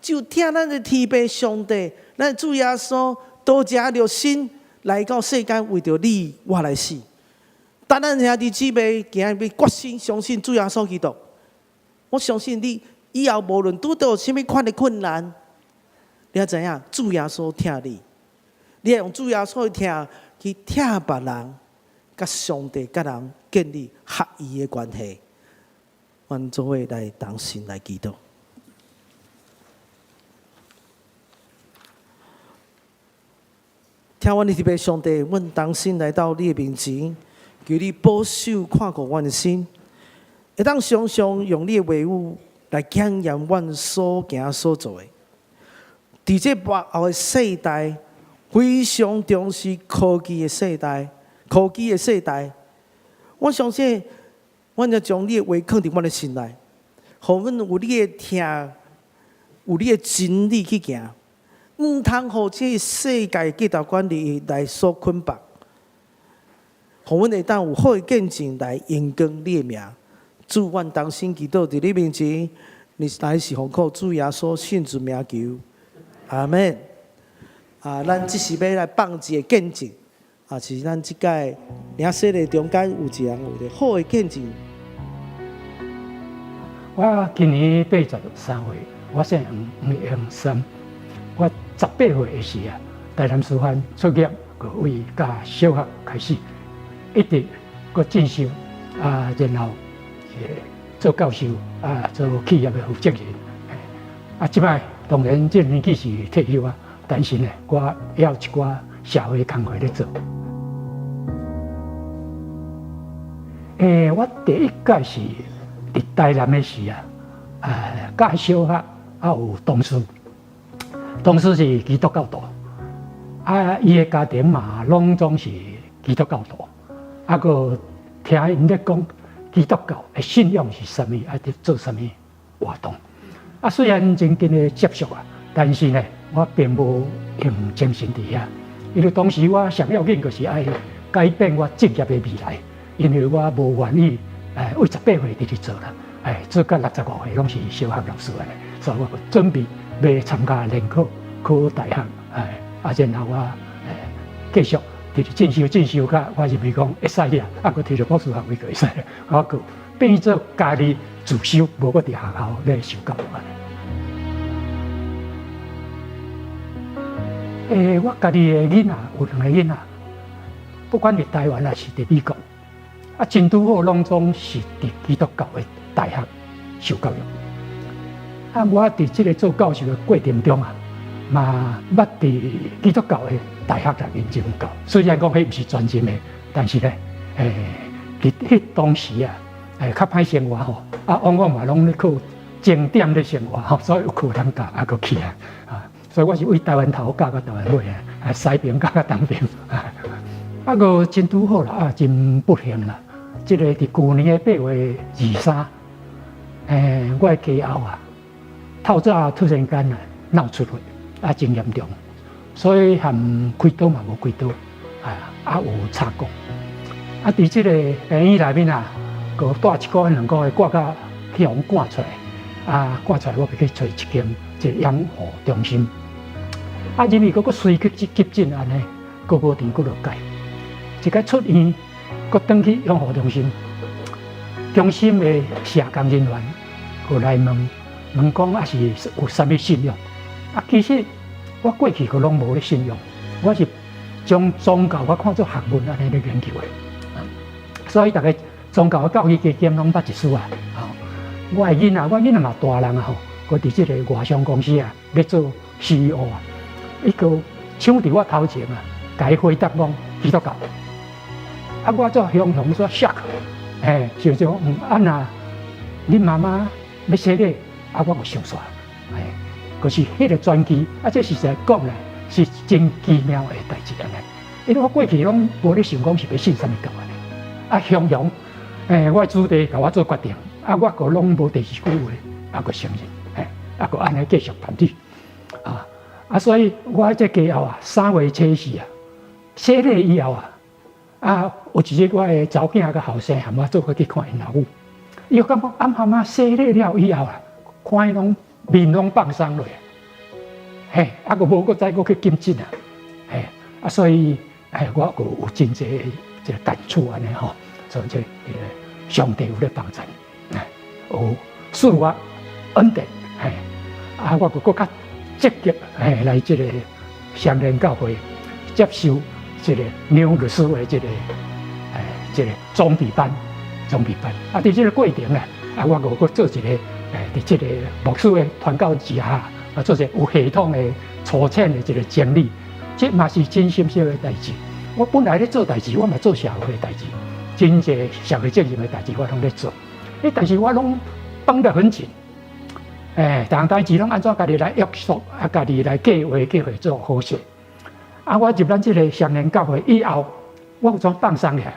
只有疼咱的天父上帝，咱的主耶穌多謝肉身來到世間，為著你我來死。當咱兄弟姊妹今日欲決心相信主耶穌基督，我相信你以後無論拄著啥物款的困難，你也知影主耶穌疼你，你會用主耶穌的疼去疼別人，佮上帝佮人建立合一的關係。阮做伙來同心來祈禱。疼阮的天父上帝，阮同心來到你的面前，求你保守看顧阮的心，會當常常用你的話語來檢驗阮所行所做的。佇這末後的世代，非常重視科技的世代，科技的世代，我相信，阮要將你的話囥佇阮的心內，予阮有你的疼，有你的真理去行。毋通予這個世界價值觀念來所捆綁，予阮會當有好的見證來榮光你的名。主，阮同心祈禱佇你面前，你乃是奉靠主耶穌聖子名求，阿們。啊，咱這是欲來放一個見證，啊，是咱這屆領洗禮中間有一人有一個好的見證。我今年83歲，我姓黃，黃榮三。我18歲的時啊，台南師範畢業，就為教小學開始，一直閣進修啊，然後做教授啊，做企業的負責人。啊，這擺當然這年紀是退休啊，但是呢，我還有一寡社會工課咧做。我第一屆是佇台南的時啊，教小學啊有同事。同事是基督教徒，啊，伊的家庭嘛，攏總是基督教徒，啊，閣聽𪜶咧講基督教的信仰是啥物，啊，佇做啥物活動。啊，雖然真近的接觸啊，但是呢，我並無用精神佇遐，因為當時我上要緊就是愛改變我職業的未來，因為我無願意為18歲佇咧做啦，做到65歲攏是小學老師按呢，所以我就準備欲參加聯考，考大學，啊，然後我繼續佇咧進修進修甲，我認為講會使啊，啊，閣提著博士學位閣會使，我閣變做家己自修，無閣佇學校咧受教育。我家己的囡仔有兩個囡仔，不管佇台灣抑是佇美國，啊，真拄好攏總是佇基督教的大學受教育。啊，我佇這個做教授的過程中啊，嘛捌佇基督教的大學內面任教。雖然講彼毋是專任的，但是咧，佇彼當時啊，較歹生活吼，啊，往往嘛攏咧靠鐘點咧生活吼，所以有課通教，啊，閣去啊，啊，所以我是為台灣頭教到台灣尾啊，啊，西邊教到東邊，啊，閣真拄好啦，啊，真不幸啦，這個佇舊年的8月23，我的家後啊。透早突然間啊腦出血，啊真嚴重，所以含開刀嘛無開刀，啊啊有插管，啊佇這個病院內面啊，閣蹛一個月兩個月掛甲去予阮趕出來，啊趕出來我就去揣一間這個養護中心，啊入去閣閣隨去急診按呢，閣無佇幾落屆，一擺出院，閣轉去養護中心，中心的社工人員閣來問。問講啊是有啥物信仰？啊，其實我過去閣攏無咧信仰，我是將宗教我看做學問按呢咧研究的。所以逐个宗教的教義加減攏捌一絲啊。我的囡仔，我囡仔嘛大人啊吼，閣佇這個外商公司啊咧做 CEO 啊，伊閣搶佇我頭前啊，共伊回答講基督教。啊，我做雄雄說 shock，嘿，想想啊若恁媽媽欲洗禮。啊！我閣相信，嘿，閣是彼個傳奇，啊，這實在講咧，是真奇妙的代誌按呢。因為我過去攏無咧想講是欲信啥物教按呢。啊，雄雄，我的子弟共我做決定，啊，我閣攏無第二句話，啊，閣承認，嘿，啊，閣按呢繼續談起，啊，啊，所以我這家後啊，3月初四啊，洗禮以後啊，啊，有一日我的查某囝佮後生含我做伙去看𪜶老母，伊就感覺阿媽媽洗禮了以後啊。看伊攏面攏放鬆落，嘿，啊，閣無閣再閣去禁止啊，嘿，啊，所以哎，我閣有真濟這個感觸按呢吼，所以這個上帝有咧幫贊，有賜我恩典，嘿，啊，我閣閣較積極，嘿，來這個雙連教會接受這個梁律師的這個，哎，這個裝備班，裝備班，啊，佇這個過程咧，啊，我閣閣做一個，哎，佇這個牧師的傳教之下，啊，做一個有系統的粗淺的一個整理，這嘛是真心實的代誌。我本來咧做代誌，我嘛做社會的代誌，真濟社會責任的代誌，我攏咧做。欸，但是我攏綁得很緊，欸，逐項代誌攏按怎家己來約束，啊，家己來計劃計劃做好勢。啊，我入咱這個雙連教會以後，我有怎放鬆起來，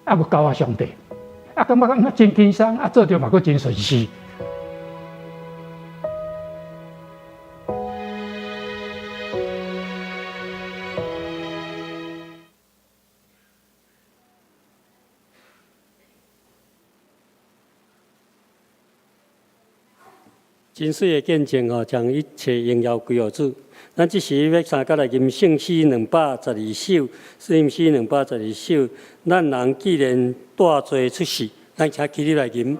啊，閣交予上帝，啊，感覺感覺真輕鬆，啊，做著嘛閣真順勢。真媠的見證吼，將一切榮耀歸予主。咱這時欲三佮來吟聖詩212首，聖詩212首。咱人既然帶罪出世，咱請起立來吟。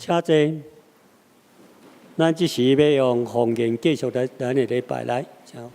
請坐。咱這時欲用方言繼續來咱的禮拜來，請。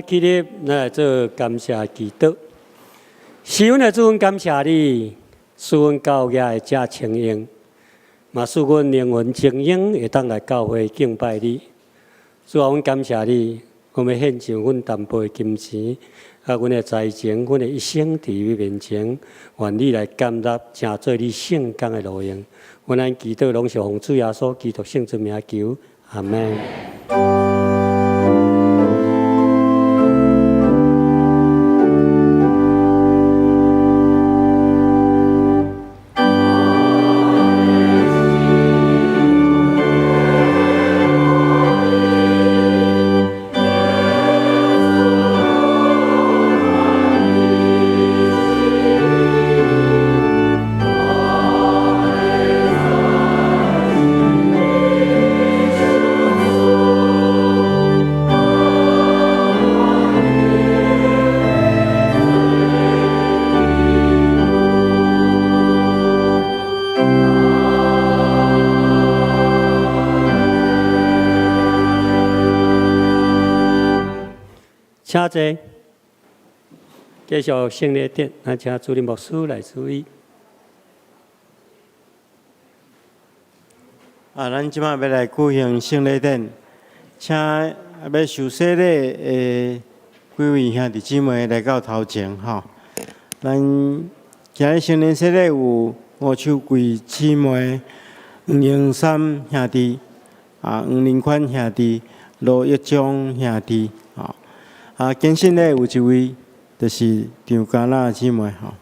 起立，咱來做感謝祈禱。是阮的主，阮感謝你，賜阮教業會遮清閒，嘛賜阮靈魂精英會當來教會敬拜你。主啊，阮感謝你，阮欲獻上阮淡薄的金錢，啊，阮的才情，阮的一生佇你面前，願你來甘納，成做你聖工的路用。阮按祈禱攏是奉主耶穌基督聖尊名求，阿們。請坐，繼續聖禮典，咱請主任牧師來主禮。啊，咱這擺欲來舉行聖禮典，請欲受洗禮的幾位兄弟姊妹來到頭前吼。咱今日成人洗禮有吳秋桂姊妹、黃榮三兄弟、啊黃林寬兄弟、羅益忠兄弟，吼。啊，堅信禮有一位，就是張嘉娜姊妹吼。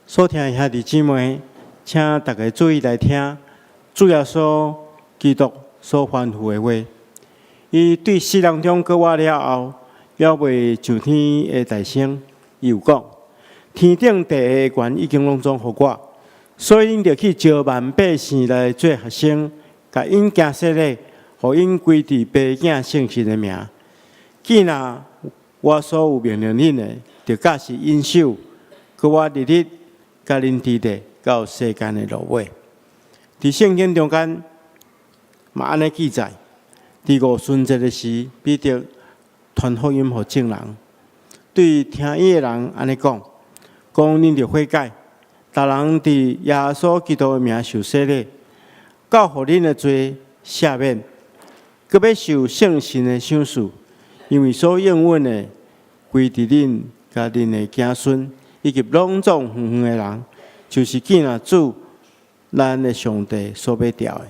所聽的兄弟姊妹，請大家注意來聽，主耶穌基督所吩咐的話。伊對死人中復活了後，猶未上天的大升，伊有講：天頂地下的權已經攏總予我，所以恁著去招萬百姓來做學生，共𪜶行洗禮，予𪜶歸佇爸囝聖神的名。既若我所有命令恁的，著教示𪜶守，閣我日日佮恁佇咧到世間的落尾。佇聖經中間嘛按呢記載，佇五旬節的時，彼得傳福音予眾人，對聽伊的人按呢講：講恁著悔改，逐人佇耶穌基督的名受洗禮，到予恁的罪赦免，閣欲受聖神的賞賜，因為所應允的，歸佇恁佮恁的子孫，以及攏總遠遠的人，就是見若主咱的上帝所欲召的。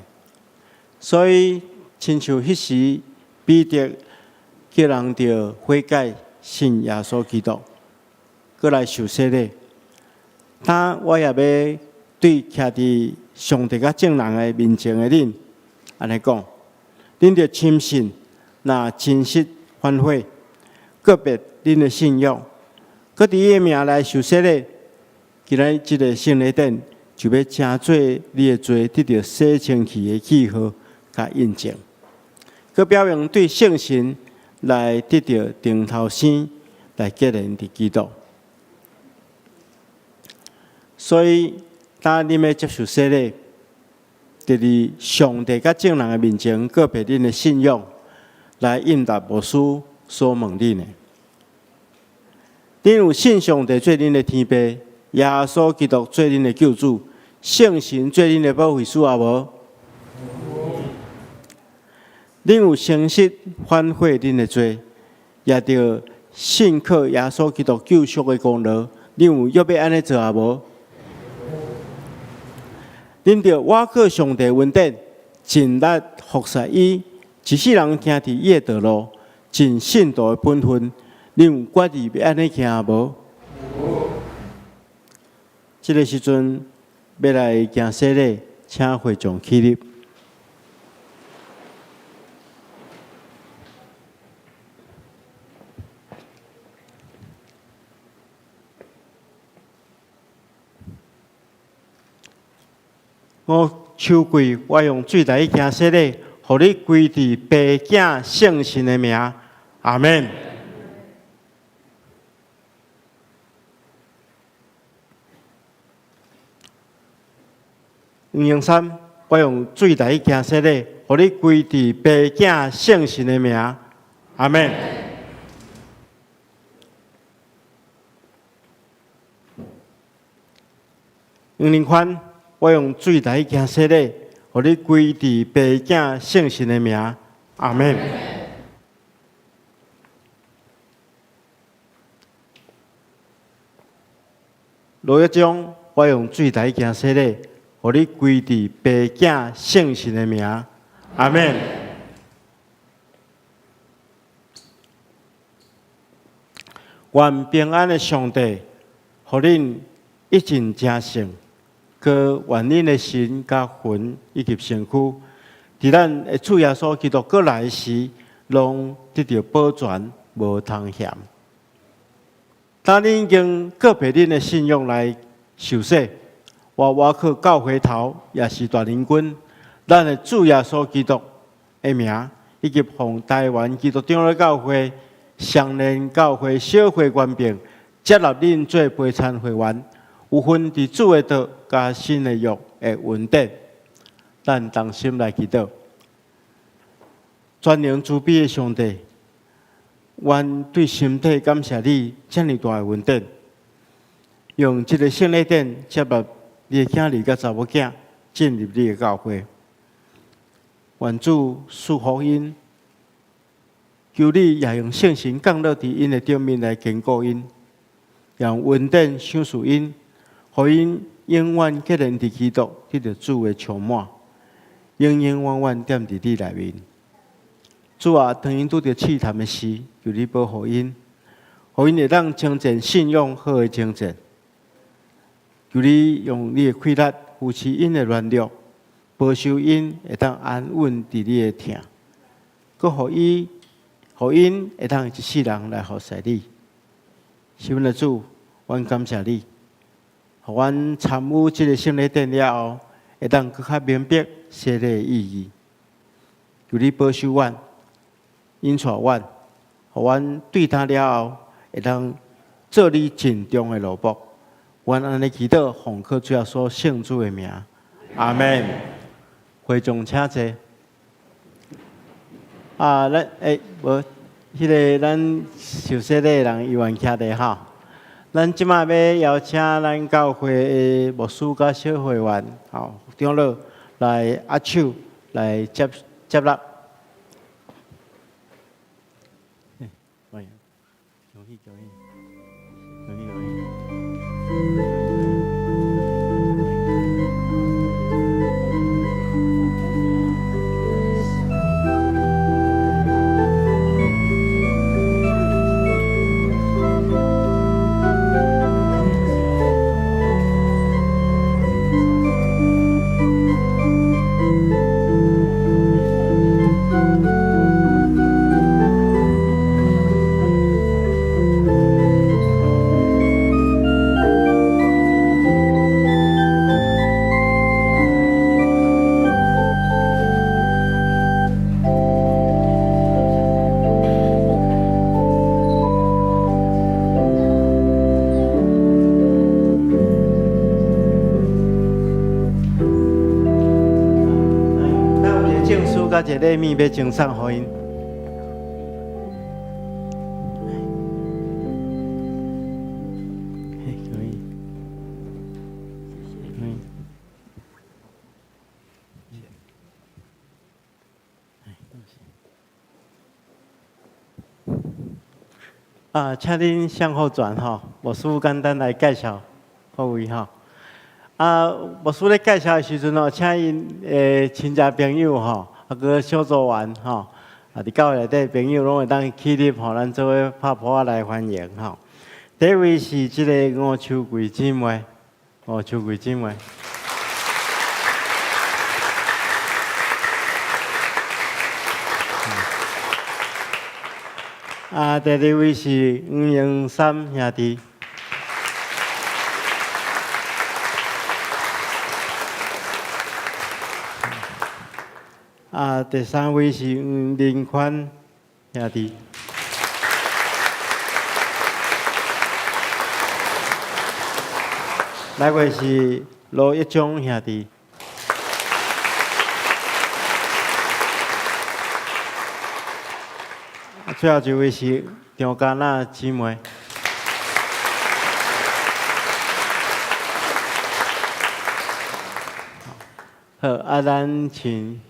所以，親像彼時彼得叫人著悔改，信耶穌基督，閣來受洗禮。當我也欲對徛佇上帝佮眾人的面前的恁，按呢講：恁著深信，若真實反悔，告別恁的信仰，閣佇伊的名來受洗禮，今仔日這个聖禮典就欲成做你的罪得著洗清去的記號佮印證，閣表明對聖神來得著重頭生，來結連佇基督。所以，當恁欲接受洗禮，佇佇上帝佮眾人的面前告別恁的信仰，來應答牧師所問恁的。恁有信上帝做恁的天父，耶穌基督做恁的救主，聖神做恁的保惠師也無？恁有誠實反悔恁的罪，也著信靠耶穌基督救贖的功勞，恁有約欲按呢做也無？恁著倚靠上帝恩典，盡力服侍伊，一世人行佇伊的道路，盡信徒的本分，恁有決意欲按呢行無？這个時陣欲來行洗禮，請會眾起立。我手跪，我用水來行洗禮，予你歸佇爸囝聖神的名，阿們。黃榮三，我用水來去行洗禮，予你歸佇父子聖神的名，阿們。黃仁寬，我用水來去行洗禮，予你歸佇父子聖神的名，阿們。羅一章，我用水來去行洗禮，予你歸佇父子聖神的名，阿們。願平安的上帝，予恁一盡成聖，閣願恁的心佮魂以及身軀，佇咱的主耶穌基督閣來時，攏得著保全，無通嫌。當恁已經告別恁的信仰來受洗，我倚靠教會頭，也是大能軍，咱的主耶穌基督的名，以及奉台灣基督長老教會、雙連教會小會權柄，接納恁做陪餐會員，有份佇主的道佮新的約的恩典。咱同心來祈禱，全能慈悲的上帝，阮對心底感謝你遮爾大的恩典，用這个聖禮典接納你的囝兒佮查某囝進入你的教會。願主賜福𪜶，求你也用聖神降落佇𪜶的頂面來堅固𪜶，用恩典賞賜𪜶，予𪜶永遠結連佇基督，得著主的充滿，永永遠遠踮佇你內面。主啊，當𪜶拄著試探的時，求你保護𪜶，予𪜶會當征戰信仰好的征戰。求你用你的氣力扶持𪜶的軟弱，保守𪜶會當安穩佇你的疼，閣予伊，予𪜶會當一世人來服侍你。是阮的主，阮感謝你，予阮參與這个聖禮典了後，會當閣較明白洗禮的意義。求你保守阮，引帶阮，予阮對他了後，會當做你盡忠的奴僕。阮按呢祈禱，奉靠主耶穌聖主的名，阿們。會眾請坐。啊，咱欸，無，彼个咱受洗禮的人猶原徛咧吼。咱這馬欲邀請咱教會的牧師佮小會員，吼，長老來握手來接接納。歡迎，恭喜恭喜，恭喜恭喜。咱有一个證書佮一个禮物欲贈送予𪜶。嘿，可以。嗯。啊，請恁向後轉吼，牧師簡單來介紹各位吼。啊，牧師咧介紹的時陣吼，請𪜶的親戚朋友吼，啊，閣小組員吼，啊，佇教會內底朋友攏會當起立吼，咱做伙拍噗仔來歡迎吼。第一位是這个吳秋桂姊妹，吳秋桂姊妹。啊，第二位是黃榮三兄弟。啊，第三位是黃林寬兄弟。來位是羅一忠兄弟。最後一位是張嘉娜姊妹。好，啊，咱請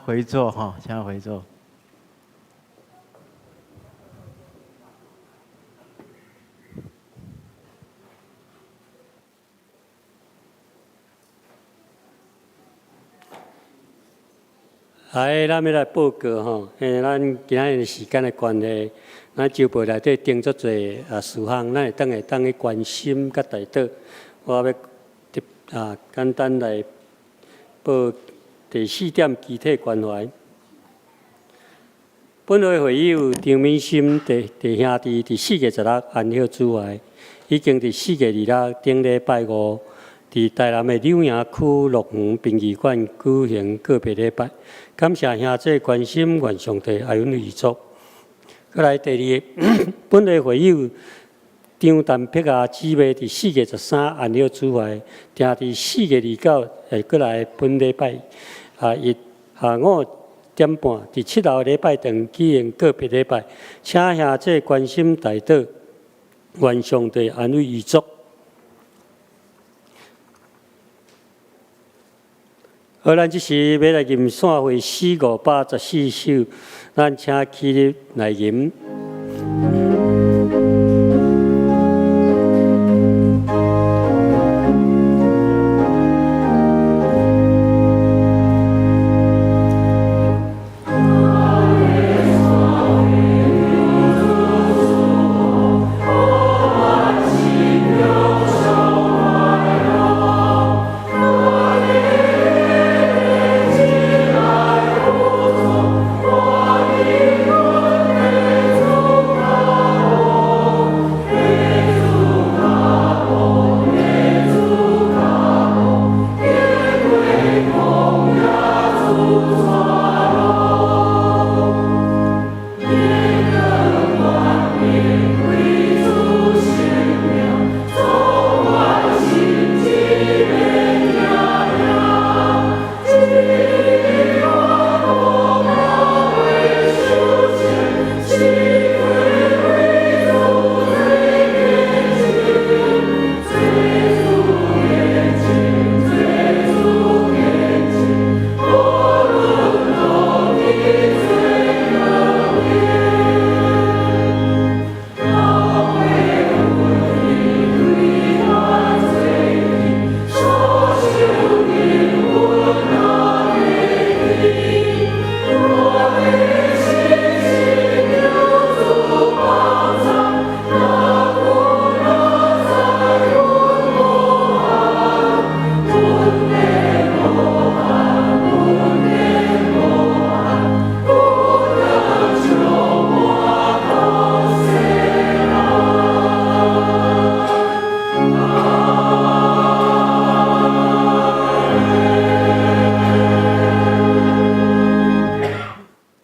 回座吼，請回座。來，咱欲來報告吼，因為咱今仔日時間的關係，咱週報內底定足濟啊事項，咱會當去關心佮代禱。我欲啊簡單來報第四點，肢體關懷。本會會友張敏心弟弟兄弟，佇4月16安息主懷，已經佇4月26頂禮拜五，佇台南的柳營區樂園殯儀館舉行告別禮拜。感謝兄弟關心，願上帝愛阮遺囑。閣來第二个，本會會友張陳碧亞姊妹佇4月13安息主懷，定佇4月29會閣來本禮拜啊一下午1點半，佇七樓禮拜堂舉行告別禮拜，請兄弟關心代禱，願上帝安慰遺囑。好，咱這時欲來吟散會詩514首，咱請起立來吟。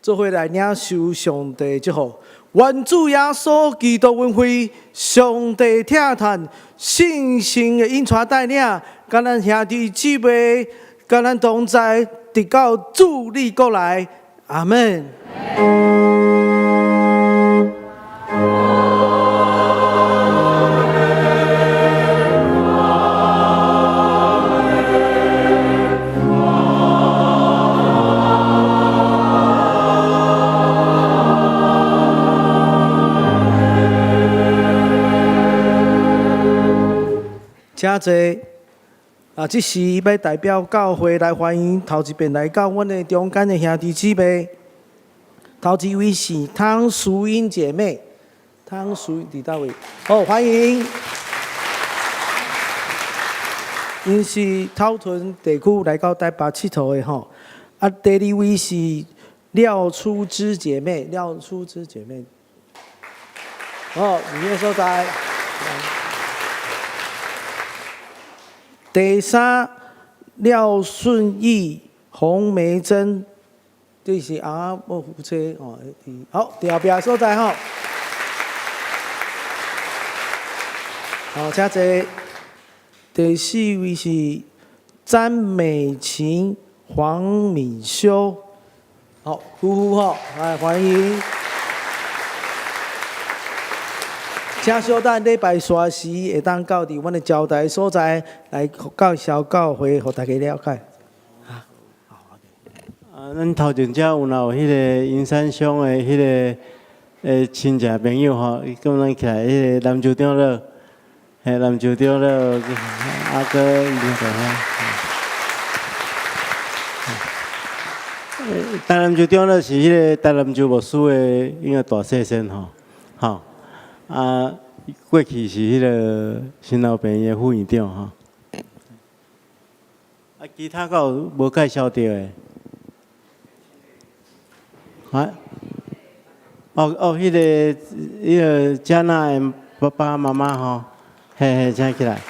做伙來領受上帝祝福，願主耶穌基督恩惠，上帝疼疼，聖神的引帶帶領，佮咱兄弟姊妹，佮咱同在，直到主日閣來，阿門。請坐。啊，這時欲代表教會來歡迎頭一遍來到阮的中間的兄弟姊妹。頭一位是湯淑英姐妹，湯淑英佇佗位？好，歡迎。𪜶是頭屯地區來到台北𨑨迌的吼。啊，第二位是廖初枝姐妹，廖初枝姐妹。好，佇彼所在。第三，廖順義、洪梅珍，這是翁仔某夫妻哦。好，佇後壁所在吼。好，請坐。第四位是詹美琴、黃敏修，好，夫婦吼，來歡迎。請小等禮拜煞時會當到佇阮的招待所在來介紹教會，予大家了解。啊，咱頭前遮有若有彼个銀山鄉的彼个親戚朋友吼，佮咱起來，彼个南州長老，嘿，南州長老阿哥伊在遐。台南州長老是彼个台南州牧師的應該大細孫吼，吼啊，過去是彼个新老病院的副院長吼。啊，其他閣有無介紹著的？啊？哦哦，彼个加納的爸爸媽媽吼，嘿嘿，請起來。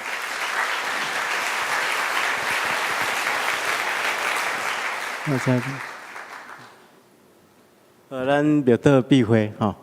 好，請。好，咱默禱閉會吼。